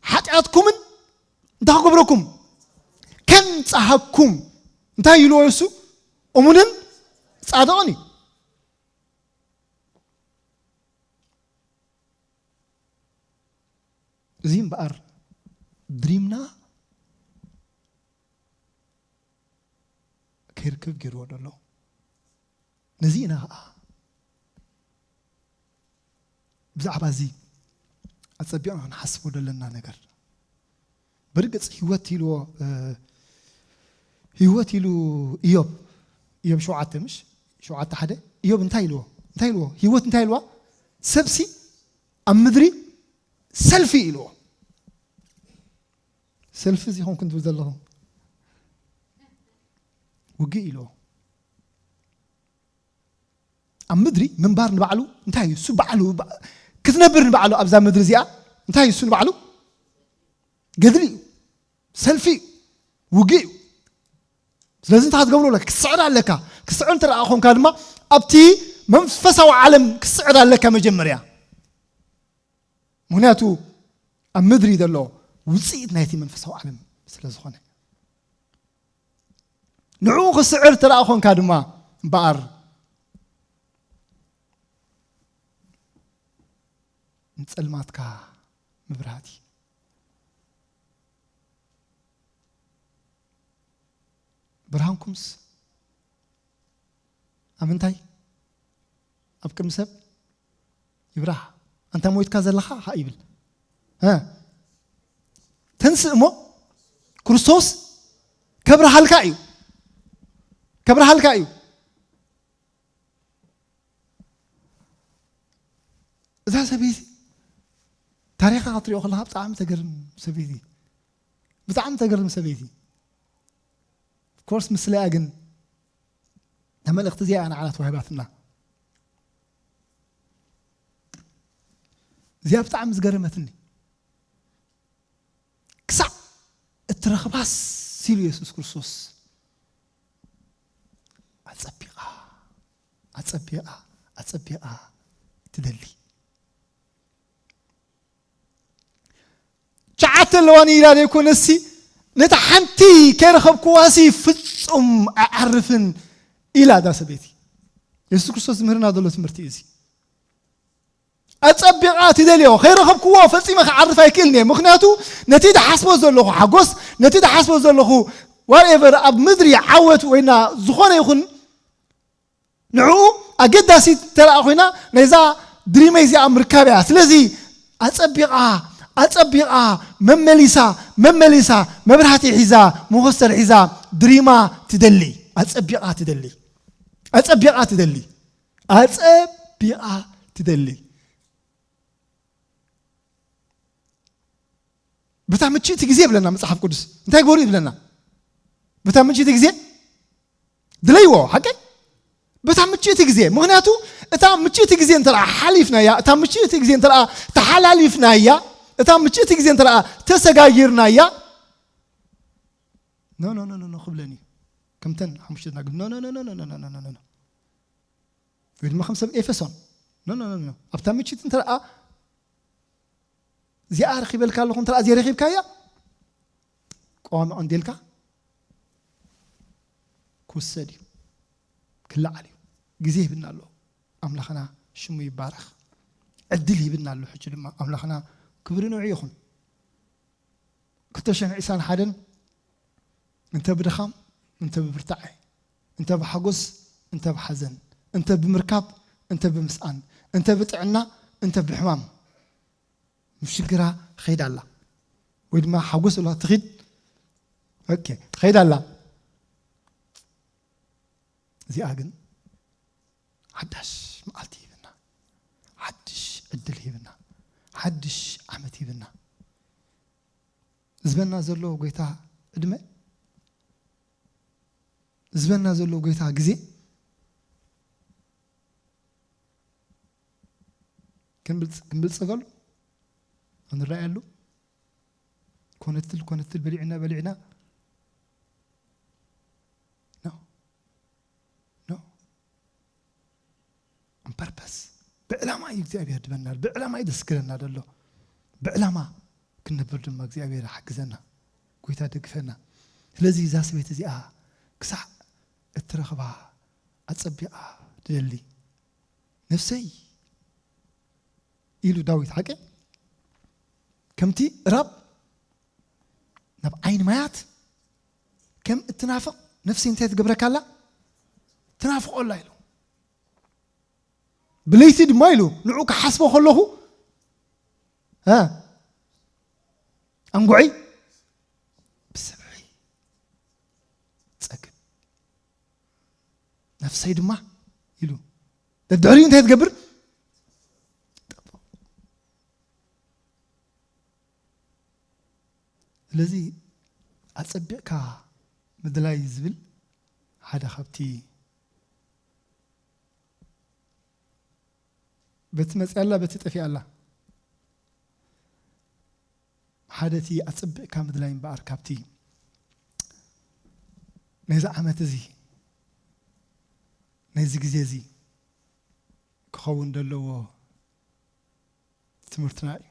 ሓጢኣትኩምን እንታይ ክገብረኩም? ከንጽሃኩም። እንታይ ኢልዎ እሱ? እሙንን ጻድቕን እዩ። እዚ እምበኣር ድሪምና ከይርከብ ገይርዎ ዘሎ። ነዚ ኢና ኸዓ ብዛዕባ እዚ ኣጸቢቕና ክንሓስቦ ዘለና ነገር። ብርግጽ ህይወት ኢልዎ፣ እ፣ ህይወት ኢሉ ኢዮብ፣ ኢዮብ ሸውዓተ ምሽ? ሸውዓተ ሓደ? ኢዮብ እንታይ ኢልዎ? እንታይ ኢልዎ? ህይወት እንታይ ኢልዋ? ሰብሲ ኣብ ምድሪ ሰልፊ ኢልዎ። ሰልፊ እዚ ኾንኩም ትብል ዘለኹም። ውግእ ኢልዎ። ኣብ ምድሪ ምንባር ንባዕሉ እንታይ እዩ? እሱ ባዕሉ ባ-፣ ክትነብር ንባዕሉ ኣብዛ ምድሪ እዚኣ እንታይ እዩ? እሱ ንባዕሉ ገድሊ እዩ፣ ሰልፊ እዩ፣ ውግእ እዩ። ስለዚ እንታይ ክትገብሮ ኣለካ? ክትስዕር ኣለካ። ክትስዕር እንተ ደኣ ኾንካ ድማ ኣብቲ መንፈሳዊ ዓለም ክትስዕር ኣለካ መጀመርያ። ምኽንያቱ ኣብ ምድሪ ዘሎ ውጽኢት ናይቲ መንፈሳዊ ዓለም ስለ ዝኾነ። ንዕኡ ክስዕር እንተ ደኣ ኾንካ ድማ እምበኣር ንጸልማትካ መብራህቲ፣ ብርሃንኩምስ ኣብ ምንታይ? ኣብ ቅድሚ ሰብ ይብራህ። ኣንታ ሞይትካ ዘለኻ ኸኣ ይብል። እ? ተንስእ እሞ ክርስቶስ ከብርሃልካ እዩ። ከብርሃልካ እዩ። እዛ ሰበይቲ ታሪኻ ክትሪኦ ከለኻ ብጣዕሚ ተገርም ሰበይቲ። ብጣዕሚ ተገርም ሰበይቲ። ኦፍኮርስ ምስለያ ግን እታ መልእኽቲ እዚኣ እያ ንዓና ተዋሂባትና። እዚኣ ብጣዕሚ ዝገረመትኒ። ክሳዕ እትረኽባስ ኢሉ የሱስ ክርስቶስ ኣጸቢቓ፣ ኣጸቢቓ፣ ኣጸቢቓ ትደሊ። ሸዓተ ኣለዋኒ ኢላ ዘይኮነሲ፣ ነታ ሓንቲ ከይረኸብክዋሲ ፍጹም ኣዕርፍን ኢላ እዛ ሰበይቲ። የሱስ ክርስቶስ ዝምህርና ዘሎ ትምህርቲ እዩ እዚ። ኣጸቢቓ ትደልዮ፣ ከይረኸብክዎ ፈጺመ ክዓርፍ ኣይክእልን እየ። ምኽንያቱ ነቲ ዝሓስቦ ዘለኹ ሓጎስ፣ ነቲ ዝሓስቦ ዘለኹ ዋትኤቨር ኣብ ምድሪ ዓወት ወይና ዝኾነ ይኹን ንዕኡ ኣገዳሲት እንተ ደኣ ኮይና፣ ነዛ ድሪመይ እዚኣ ምርካብ እያ። ስለዚ ኣጸቢቓ፣ ኣጸቢቓ መመሊሳ፣ መመሊሳ መብራህቲ ሒዛ፣ መኾስተር ሒዛ ድሪማ ትደሊ። ኣጸቢቓ ትደሊ። ኣጸቢቓ ትደሊ። ኣጸቢቓ ትደሊ። በታ ምችእቲ ግዜ ይብለና መጽሓፍ ቅዱስ። እንታይ ግበሩ ይብለና? በታ ምችእቲ ግዜ ድለይዎ፣ ሓቀይ? በታ ምችእቲ ግዜ። ምኽንያቱ እታ ምችእቲ ግዜ እንተ ደኣ ሓሊፍናያ፣ እታ ምችእቲ ግዜ እንተ ደኣ ተሓላሊፍናያ፣ እታ ምችእቲ ግዜ እንተ ደኣ ተሰጋጊርናያ፣ ኖ፣ ኖ፣ ኖ፣ ኖ፣ ኖ ክብለኒ እዩ። ከምተን ሓሙሽተ ዝናገር፣ ኖ፣ ኖ፣ ኖ፣ ኖ፣ ኖ፣ ኖ፣ ኖ፣ ኖ፣ ኖ። ወይ ድማ ከም ሰብ ኤፌሶን፣ ኖ፣ ኖ፣ ኖ፣ ኖ። ኣብታ ምችእቲ እንተ ደኣ እዚኣ ረኺበልካ ኣለኹ፣ እንተ ደኣ ዘይረኺብካያ፣ ቀዋሚ ቀንዴልካ ክውሰድ እዩ፣ ክለዓል እዩ። ግዜ ሂብና ኣሎ ኣምላኽና፣ ሽሙ ይባረኽ። ዕድል ሂብና ኣሎ። ሕጂ ድማ ኣምላኽና ክብሪ ንዑ ይኹን። ክልተ ሽሕን ዕስራን ሓደን እንተ ብድኻም፣ እንተ ብብርታዐ፣ እንተ ብሓጎስ፣ እንተ ብሓዘን፣ እንተ ብምርካብ፣ እንተ ብምስኣን፣ እንተ ብጥዕና፣ እንተ ብሕማም፣ ምስ ሽግራ ኸይዳ ኣላ። ወይ ድማ ሓጎስ ብላ ትኺድ። ኦኬ፣ ኸይዳ ኣላ። እዚኣ ግን ሓዳሽ መዓልቲ ሂብና፣ ሓድሽ ዕድል ሂብና፣ ሓድሽ ዓመት ሂብና። ዝበና ዘሎ ጎይታ ዕድመ፣ ዝበና ዘሎ ጎይታ ግዜ ክንብልጽ-፣ ክንብልጽገሉ፣ ክንረኣየሉ፣ ኮነትል፣ ኮነትል፣ በሊዕና፣ በሊዕና። ኖ። ኖ። On purpose። ብዕላማ እዩ እግዚኣብሔር ድበና፣ ብዕላማ እዩ ደስክረና ደሎ። ብዕላማ ክንነብር ድማ እግዚኣብሔር ሓግዘና። ጎይታ ደግፈና። ስለዚ እዛ ሰበይቲ እዚኣ ክሳዕ እትረኽባ ኣጸቢቓ ትደሊ። ነፍሰይ ኢሉ ዳዊት፣ ሓቂ ከምቲ ራብ ናብ ዓይኒ ማያት ከም እትናፍቕ ነፍሰይ እንታይ ትገብረካ ኣላ? ትናፍቖ ኣላ ኢሉ። ብለይቲ ድማ ኢሉ ንዑ ክሓስቦ ከለኹ፣ እ፣ ኣንጉዐይ ብስብሒ ጸግብ። ነፍሰይ ድማ ኢሉ ደድሕሪኡ እንታይ ትገብር? ስለዚ ኣጸቢቕካ ምድላይ ዝብል ሓደ ካብቲ በቲ መጽያ ኣላ፣ በቲ ጠፊኣ ኣላ። ሓደ እቲ ኣጸቢቕካ ምድላይ እምበኣር ካብቲ ነዚ ዓመት እዚ፣ ነዚ ግዜ እዚ ክኸውን ዘለዎ ትምህርትና እዩ።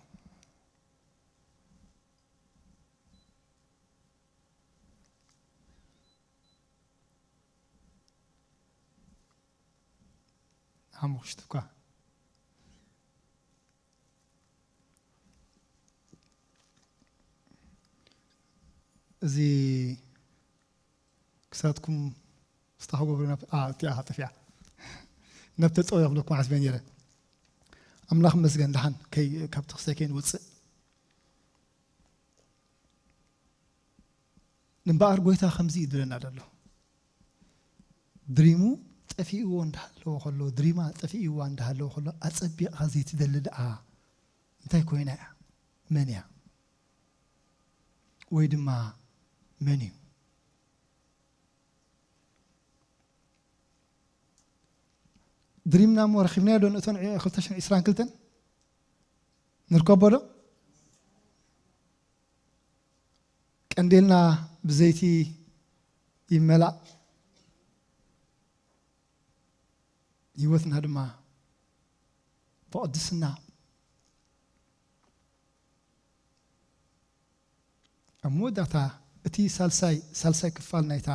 ሓሙሽተ እኳ እዚ ክሳትኩም ስታኽ ጎብሪ ናብ፣ ኣ፣ እቲኣ ጠፊኣ። ናብ ተጸውዮ ክብለኩም ሓስበ ነይረ። ኣምላኽ መስገን፣ ደሓን ከይ-፣ ካብቲ ክሳይ ከይንወጽእ። እምበኣር ጎይታ ከምዚ እዩ ዝብለና ዘሎ። ድሪሙ ጠፊእዎ እንዳሃለወ ከሎ፣ ድሪማ ጠፊእዋ እንዳሃለወ ከሎ፣ ኣጸቢቕካ ዘይትደሊ ደኣ እንታይ ኮይና እያ? መን እያ? ወይ ድማ መን እዩ? ድሪምና እሞ ረኺብናዮ ዶ? ንእቶን ዒ-፣ ክልተ ሽሕን ዕስራን ክልተን ንርከቦ ዶ? ቀንዴልና ብዘይቲ ይመላእ፣ ህይወትና ድማ ብቕድስና። ኣብ መወዳእታ እቲ ሳልሳይ፣ ሳልሳይ ክፋል ናይታ፣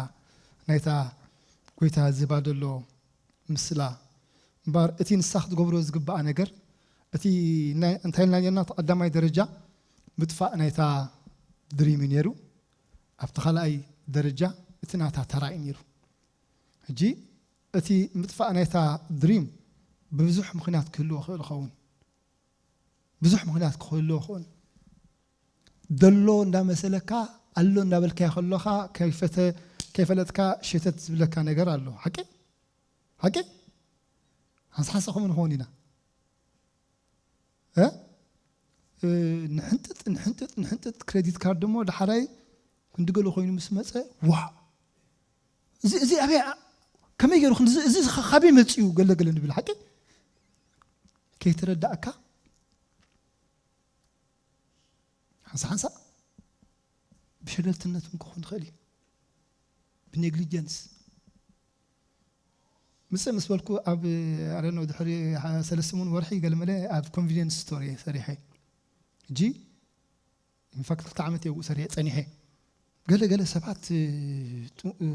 ናይታ ጎይታ ዝህባ ዘሎ ምስላ እምበኣር፣ እቲ ንሳ ክትገብሮ ዝግብኣ ነገር፣ እቲ ናይ፣ እንታይ ኢልና ኔርና? እቲ ቀዳማይ ደረጃ ምጥፋእ ናይታ ድሪም እዩ ነይሩ። ኣብቲ ካልኣይ ደረጃ እቲ ናታ ተራ እዩ ነይሩ። ሕጂ እቲ ምጥፋእ ናይታ ድሪም ብብዙሕ ምኽንያት ክህልዎ ይኽእል ይኸውን። ብዙሕ ምኽንያት ክህልዎ ይኸውን። ደሎ እንዳመሰለካ፣ ኣሎ እንዳበልካዮ ከለኻ፣ ከይፈተ-፣ ከይፈለጥካ ሸተት ዝብለካ ነገር ኣሎ። ሓቂ? ሓቂ? ሓንሳሓንሳ ከምኡ ንኸውን ኢና። እ? እ፣ ንሕንጥጥ፣ ንሕንጥጥ፣ ንሕንጥጥ፣ ክሬዲት ካርድ እሞ ዳሕራይ ክንዲ ገለ ኮይኑ ምስ መጸ፣ ዋ! እዚ፣ እዚ ኣበይ ኣ-፣ ከመይ ገይሩ ክንዲ፣ እዚ፣ እዚ ኸ-፣ ካበይ መጺኡ ገለ ገለ ንብል። ሓቂ? ከይተረዳእካ፣ ሓንሳ ሓንሳ ብሸለልትነት እውን ክኾን ይኽእል እዩ። ብኔግሊጀንስ ምጽእ ምስ በልኩ ኣብ ኣረኖ ድሕሪ ሰለስተ ሰሙን ወርሒ ገለመለ ኣብ ኮንቪኒየንስ ስቶር እየ ሰሪሐ። ሕጂ ኢንፋክት ክልተ ዓመት እየ ኣብኡ ሰሪሐ ጸኒሐ። ገለ ገለ ሰባት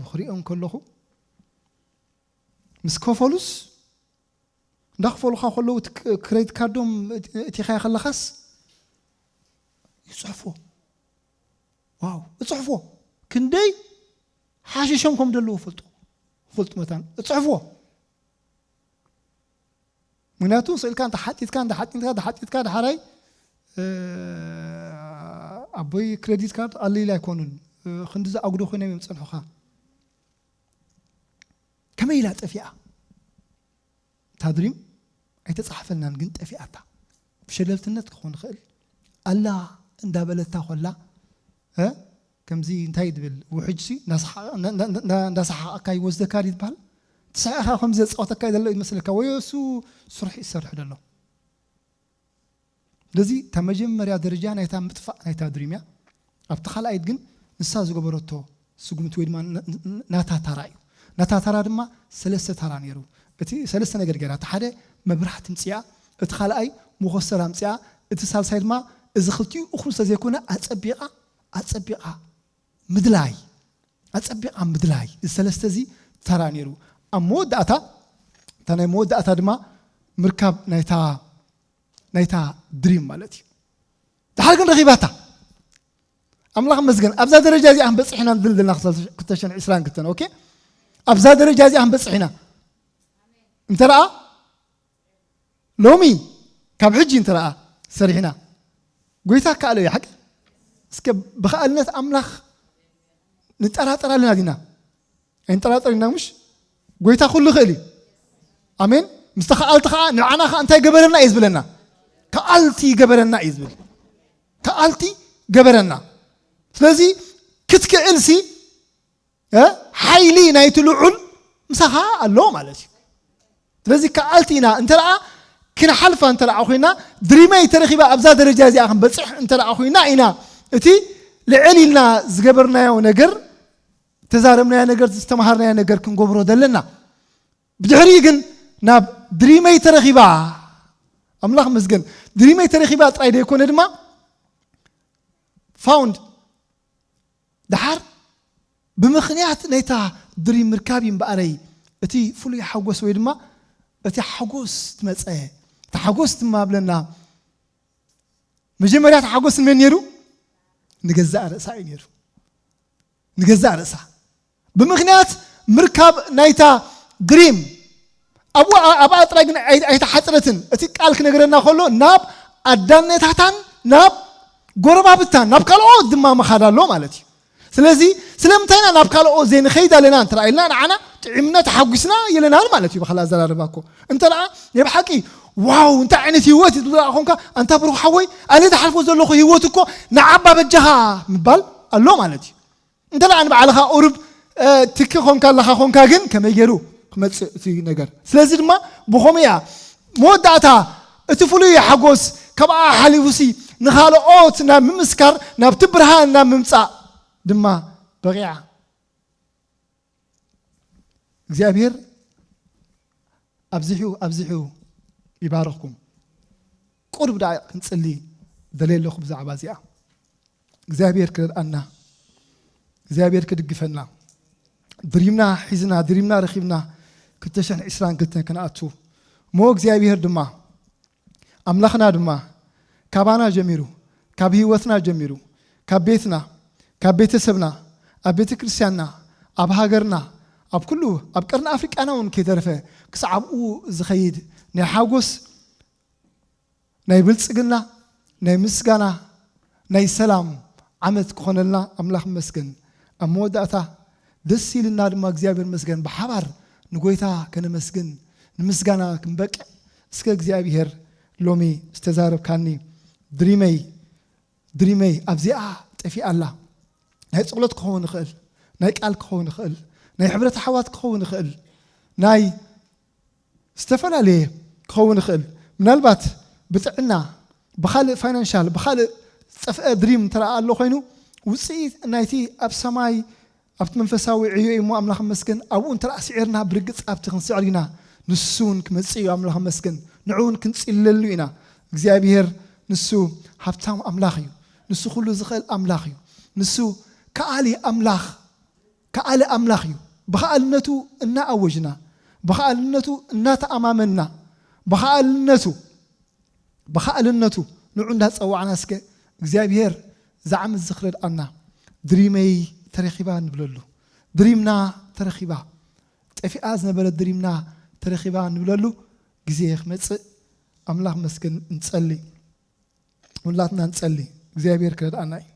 ክሪኦም ከለኹ ምስ ከፈሉስ እንዳኽፈሉኻ ከለዉ እቲ ክሬዲት ካርዶም እቲኻዮ ከለኻስ ይፅሕፎ። ዋው እፅሕፎ። ክንደይ ሓሽሾም ከም ዘለዉ ፈልጡ ፈልጡ መታን እፅሕፎ። ምክንያቱ ስእልካ እንተሓጢጥካ እንተሓጢጥካ እንተሓጢጥካ ድሓራይ ኣቦይ ክሬዲት ካርድ ኣለይላ ኣይኮኑን ክንዲ ዝኣጉዶ ኮይኖም እዮም ፀንሑኻ። ከመይ ኢላ ጠፊኣ? እታ ድሪም ኣይተፃሓፈልናን ግን ጠፊኣታ። ብሸለልትነት ክኾን ይኽእል ኣላ እንዳበለታ ኮላ ከምዚ እንታይ ድብል ውሕጅሲ እንዳሰሓቕካ ይወስደካ ይበሃል። ትስሕቕኻ ከምዚ ዘፃወተካ ዘሎ ይመስለካ ወይ እሱ ስርሑ ይሰርሕ ዘሎ። ስለዚ እታ መጀመርያ ደረጃ ናይታ ምጥፋእ ናይታ ድሪም እያ። ኣብቲ ካልኣይት ግን ንሳ ዝገበረቶ ስጉምቲ ወይ ድማ ናታ ታራ እዩ። ናታ ታራ ድማ ሰለስተ ታራ ነይሩ። እቲ ሰለስተ ነገር ገይራ፣ እቲ ሓደ መብራህቲ ምፅኣ፣ እቲ ካልኣይ መኾስተር ኣምፅኣ፣ እቲ ሳልሳይ ድማ እዚ ክልቲኡ እኹል ስለዘይኮነ ኣፀቢቓ ኣፀቢቓ ምድላይ ኣፀቢቓ ምድላይ እዚ ሰለስተ እዚ ታራ ነይሩ። ኣብ መወዳእታ እታ ናይ መወዳእታ ድማ ምርካብ ናይታ ናይታ ድሪም ማለት እዩ። ድሓር ግን ረኺባታ። ኣምላኽ መስገን ኣብዛ ደረጃ እዚኣ ክንበፅሕ ኢና ንብል ዘለና ክልተ ሽሕን ዕስራን ክልተን ኦኬ። ኣብዛ ደረጃ እዚኣ ክንበፅሕ ኢና እንተ ደኣ ሎሚ ካብ ሕጂ እንተ ደኣ ሰሪሕና ጎይታ ከኣሎ እዩ ሓቂ። እስከ ብኸኣልነት ኣምላኽ ንጠራጠር ኣለና ዲና? ኣይንጠራጠር ኢና ምሽ? ጎይታ ኩሉ ይኽእል እዩ። ኣሜን። ምስ ተኸኣልቲ ከዓ ንዓና ከዓ እንታይ ገበረና እዩ ዝብለና? ከኣልቲ ገበረና እዩ ዝብል። ከኣልቲ ገበረና። ስለዚ ክትክእልሲ ሓይሊ ናይቲ ልዑል ምሳኻ ኣሎ ማለት እዩ። ስለዚ ከኣልቲ ኢና እንተ ደኣ ክንሓልፋ እንተ ደኣ ኮይና ድሪመይ ተረኺባ ኣብዛ ደረጃ እዚኣ ክንበፅሕ እንተ ደኣ ኮይና ኢና እቲ ልዕል ኢልና ዝገበርናዮ ነገር ተዛረብናዮ ነገር ዝተምሃርናዮ ነገር ክንገብሮ ዘለና። ብድሕሪ ግን ናብ ድሪመይ ተረኺባ ኣምላኽ መስገን ድሪመይ ተረኺባ ጥራይ ደይኮነ ድማ ፋውንድ ደሓር ብምኽንያት ናይታ ድሪም ምርካብ እዩ እምበኣረይ እቲ ፍሉይ ሓጎስ ወይ ድማ እቲ ሓጎስ ትመፀ እቲ ሓጎስ ድማ ብለና መጀመርያ እቲ ሓጎስ ንመን ነይሩ? ንገዛእ ርእሳ እዩ ነይሩ። ንገዛእ ርእሳ ብምኽንያት ምርካብ ናይታ ድሪም ኣብኣ ጥራይ ግን ኣይተሓፅረትን። እቲ ቃል ክነግረና ከሎ ናብ ኣዳነታታን ናብ ጎረባብታን ናብ ካልኦት ድማ ምኻድ ኣሎ ማለት እዩ። ስለዚ ስለምንታይ ኢና ናብ ካልኦት ዘይንኸይድ ኣለና እንተ ኢልና ንዓና ጥዒምና ተሓጒስና የለናን ማለት እዩ። ብኻልእ ኣዘራርባ እኮ እንተ ደኣ ናይ ብሓቂ ዋው እንታይ ዓይነት ህይወት እዩ ትብላ ኾንካ ኣንታ ብሩኽ ሓወይ ኣነ ዝሓልፎ ዘለኹ ህይወት እኮ ንዓባ በጃኻ ምባል ኣሎ ማለት እዩ። እንተ ደኣ ንባዕልኻ ቁሩብ ትኪ ኾንካ ኣለኻ ኾንካ ግን ከመይ ገይሩ ክመፅእ እቲ ነገር? ስለዚ ድማ ብኸምኡ እያ መወዳእታ እቲ ፍሉይ ሓጎስ ካብኣ ሓሊፉሲ ንኻልኦት ናብ ምምስካር ናብቲ ብርሃን ናብ ምምፃእ ድማ በቒዓ። እግዚኣብሔር ኣብዚሑ ኣብዚሑ ይባርኽኩም። ቁሩብ ደኣ ክንጽሊ ደልየ ኣለኹ ብዛዕባ እዚኣ። እግዚኣብሔር ክረድኣና፣ እግዚኣብሔር ክድግፈና። ድሪምና ሒዝና፣ ድሪምና ረኺብና ክልተ ሽሕን ዕስራን ክልተን ክንኣቱ እሞ እግዚኣብሔር ድማ ኣምላኽና ድማ ካባና ጀሚሩ፣ ካብ ህይወትና ጀሚሩ፣ ካብ ቤትና፣ ካብ ቤተሰብና፣ ኣብ ቤተ ክርስቲያንና፣ ኣብ ሃገርና፣ ኣብ ኩሉ ኣብ ቀርኒ ኣፍሪቃና እውን ከይተረፈ ክሳዕ ኣብኡ ዝኸይድ ናይ ሓጎስ ናይ ብልጽግና ናይ ምስጋና ናይ ሰላም ዓመት ክኾነልና ኣምላኽ ይመስገን። ኣብ መወዳእታ ደስ ኢልና ድማ እግዚኣብሔር ይመስገን ብሓባር ንጎይታ ከነመስግን ንምስጋና ክንበቅዕ እስከ እግዚኣብሔር ሎሚ ዝተዛረብካኒ ድሪመይ ድሪመይ ኣብዚኣ ጠፊኣ ኣላ። ናይ ጸሎት ክኸውን ይኽእል፣ ናይ ቃል ክኸውን ይኽእል፣ ናይ ሕብረት ኣሕዋት ክኸውን ይኽእል፣ ናይ ዝተፈላለየ ክኸውን ይኽእል። ምናልባት ብጥዕና ብኻልእ ፋይናንሻል ብኻልእ ዝጠፍአ ድሪም እንተ ኣሎ ኮይኑ፣ ውፅኢት ናይቲ ኣብ ሰማይ ኣብቲ መንፈሳዊ ዕዮ እዩ እሞ ኣምላኽ መስገን። ኣብኡ እንተ ስዒርና ብርግፅ ኣብቲ ክንስዕር ኢና። ንሱ እውን ክመፅእ እዩ ኣምላኽ መስገን። ንዑ እውን ክንፅለሉ ኢና። እግዚኣብሔር ንሱ ሃብታም ኣምላኽ እዩ። ንሱ ኩሉ ዝኽእል ኣምላኽ እዩ። ንሱ ከኣሊ ኣምላኽ፣ ከኣሊ ኣምላኽ እዩ። ብኸኣልነቱ እናኣወጅና፣ ብኸኣልነቱ እናተኣማመንና፣ ብኸኣልነቱ ብኸኣልነቱ ንዑ እንዳጸዋዕና እስከ እግዚኣብሔር ዝዓመት ዝኽረድኣና ድሪመይ ተረኺባ ንብለሉ። ድሪምና ተረኺባ፣ ጠፊኣ ዝነበረት ድሪምና ተረኺባ ንብለሉ ግዜ ክመጽእ ኣምላኽ መስገን እንጸሊ። ሁላትና እንጸሊ፣ እግዚኣብሔር ክረድኣና እዩ።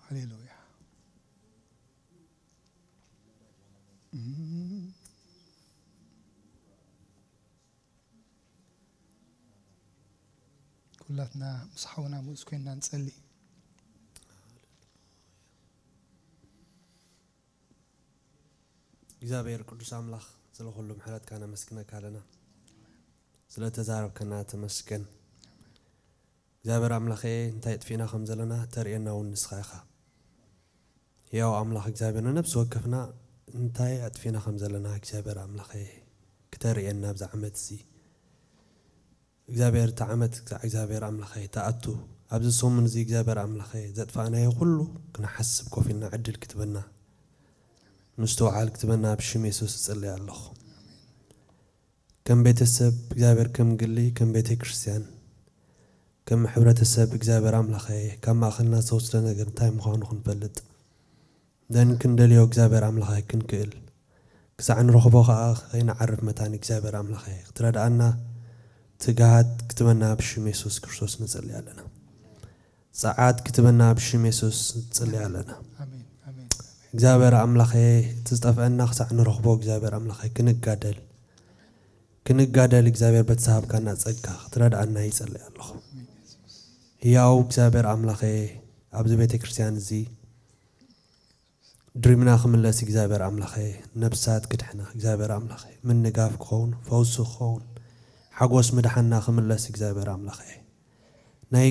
ሃሌሉያ። ኩላትና ምስ ሓውና ምኡዝ ኮይንና ንጸሊ። እግዚኣብሔር ቅዱስ ኣምላኽ፣ ስለ ኩሉ ምሕረትካ ነመስግነካ ኣለና። ስለ ተዛረብከና ተመስገን። እግዚኣብሔር ኣምላኸ፣ እንታይ ኣጥፊእና ከም ዘለና ተርእየና እውን ንስኻ ኢኻ። ሕያው ኣምላኽ እግዚኣብሔር፣ ንነፍሲ ወከፍና እንታይ ኣጥፊእና ከም ዘለና እግዚኣብሔር ኣምላኸ ክተርእየና ኣብዚ ዓመት እዚ። እግዚኣብሔር፣ እታ ዓመት ክሳዕ እግዚኣብሔር ኣምላኸ ትኣቱ፣ ኣብዚ ሰሙን እዚ እግዚኣብሔር ኣምላኸ ዘጥፋእናዮ ኩሉ ክንሓስብ ኮፍ ኢልና ዕድል ክትበና፣ ምስትውዓል ክትበና ብሽም የሱስ እጽልይ ኣለኹ። ከም ቤተሰብ እግዚኣብሔር፣ ከም ግሊ፣ ከም ቤተ ክርስቲያን፣ ከም ሕብረተሰብ እግዚኣብሔር ኣምላኸ ካብ ማእኸልና ዝተወስደ ነገር እንታይ ምዃኑ ክንፈልጥ፣ ደን ክንደልዮ እግዚኣብሔር ኣምላኸ ክንክእል፣ ክሳዕ ንረኽቦ ኸዓ ከይንዓርፍ መታን እግዚኣብሔር ኣምላኸ ክትረድኣና ትግሃት ክትበና ብሽም የሱስ ክርስቶስ ንጸሊ ኣለና። ጸዓት ክትበና ብሽም የሱስ ንጸሊ ኣለና። ኣሜን፣ ኣሜን፣ ኣሜን። እግዚኣብሔር ኣምላኸ፣ እቲ ዝጠፍአና ክሳዕ ንረኽቦ እግዚኣብሔር ኣምላኸ ክንጋደል፣ ክንጋደል እግዚኣብሔር በቲ ዝሃብካና ጸጋ ክትረድኣና ይጸሊ ኣለኹ። ኣሜን፣ የሱስ። ህያው እግዚኣብሔር ኣምላኸ፣ ኣብዚ ቤተ ክርስቲያን እዚ ድሪምና ክምለስ እግዚኣብሔር ኣምላኸ፣ ነብሳት ክድሕና እግዚኣብሔር ኣምላኸ፣ ምንጋፍ ክኸውን፣ ፈውሲ ክኸውን፣ ሓጎስ ምድሓንና ክምለስ እግዚኣብሔር ኣምላኸ፣ ናይ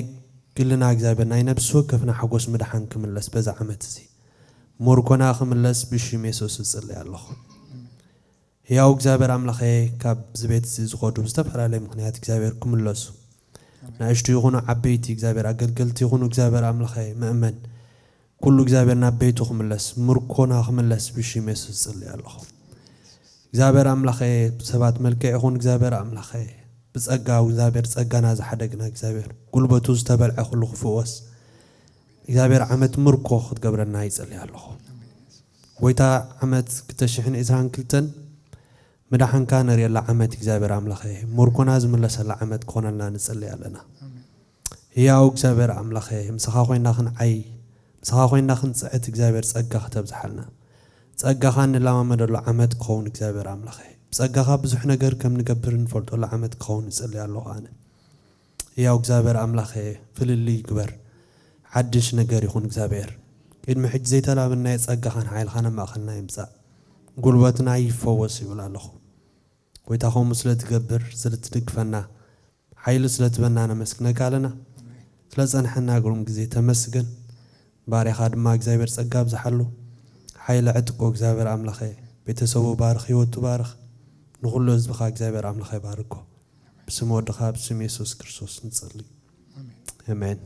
ግልና እግዚኣብሔር፣ ናይ ነብሲ ወከፍና ሓጎስ ምድሓን ክምለስ በዛ ዓመት እዚ፣ ምርኮና ክምለስ ብሽም የሱስ እጽሊ ኣለኹ። ህያው እግዚኣብሔር ኣምላኸ፣ ካብዚ ቤት እዚ ዝኸዱ ብዝተፈላለየ ምኽንያት እግዚኣብሔር ክምለሱ፣ ንኣሽቱ ይኹኑ ዓበይቲ እግዚኣብሔር፣ ኣገልገልቲ ይኹኑ እግዚኣብሔር ኣምላኸ፣ ምእመን ኩሉ እግዚኣብሔር ናብ ቤቱ ክምለስ፣ ምርኮና ክምለስ ብሽም የሱስ እጽሊ ኣለኹ። እግዚኣብሔር ኣምላኸ፣ ብሰባት መልክዕ ይኹን እግዚኣብሔር ኣምላኸ፣ ብጸጋ እግዚኣብሔር፣ ጸጋና ዝሓደግና እግዚኣብሔር፣ ጉልበቱ ዝተበልዐ ኩሉ ክፍወስ፣ እግዚኣብሔር ዓመት ምርኮ ክትገብረና ይጸሊ ኣለኹ። ጎይታ፣ ዓመት ክልተ ሽሕን ዕስራን ክልተን ምድሓንካ ነርእየላ ዓመት እግዚኣብሔር ኣምላኸ፣ ምርኮና ዝምለሰላ ዓመት ክኾነልና ንጸሊ ኣለና። ኣሜን። ህያው እግዚኣብሔር ኣምላኸ፣ ምሳኻ ኮይንና ክንዓይ፣ ምሳኻ ኮይንና ክንጽዕት እግዚኣብሔር ጸጋ ክተብዝሓልና፣ ጸጋኻ እንለማመደሉ ዓመት ክኸውን እግዚኣብሔር ኣምላኸ፣ ብጸጋኻ ብዙሕ ነገር ከም ንገብር እንፈልጠሉ ዓመት ክኸውን እጽሊ ኣለኹ ኣነ። ህያው እግዚኣብሔር ኣምላኸ፣ ፍልልይ ግበር፣ ሓድሽ ነገር ይኹን እግዚኣብሔር። ቅድሚ ሕጂ ዘይተላበናዮ ጸጋኻን ሓይልኻን ኣብ ማእኸልና ይምጻእ፣ ጉልበትና ይፈወስ ይብል ኣለኹ። ጎይታ፣ ከምኡ ስለ ትገብር፣ ስለ ትድግፈና፣ ሓይሊ ስለ ትበና ነመስግነካ ኣለና። ስለ ጸንሐና ግሩም ግዜ ተመስገን። ባርያኻ ድማ እግዚኣብሔር ጸጋ ኣብዝሓሉ። ሓይሊ ዕጥቆ እግዚኣብሔር ኣምላኸ፣ ቤተሰቡ ባርኽ፣ ህይወቱ ባርኽ። ንኹሉ ህዝብኻ እግዚኣብሔር ኣምላኸ ባርኮ። ብስም ወድኻ፣ ብስም የሱስ ክርስቶስ ንጸሊ። ኣሜን። ኣሜን።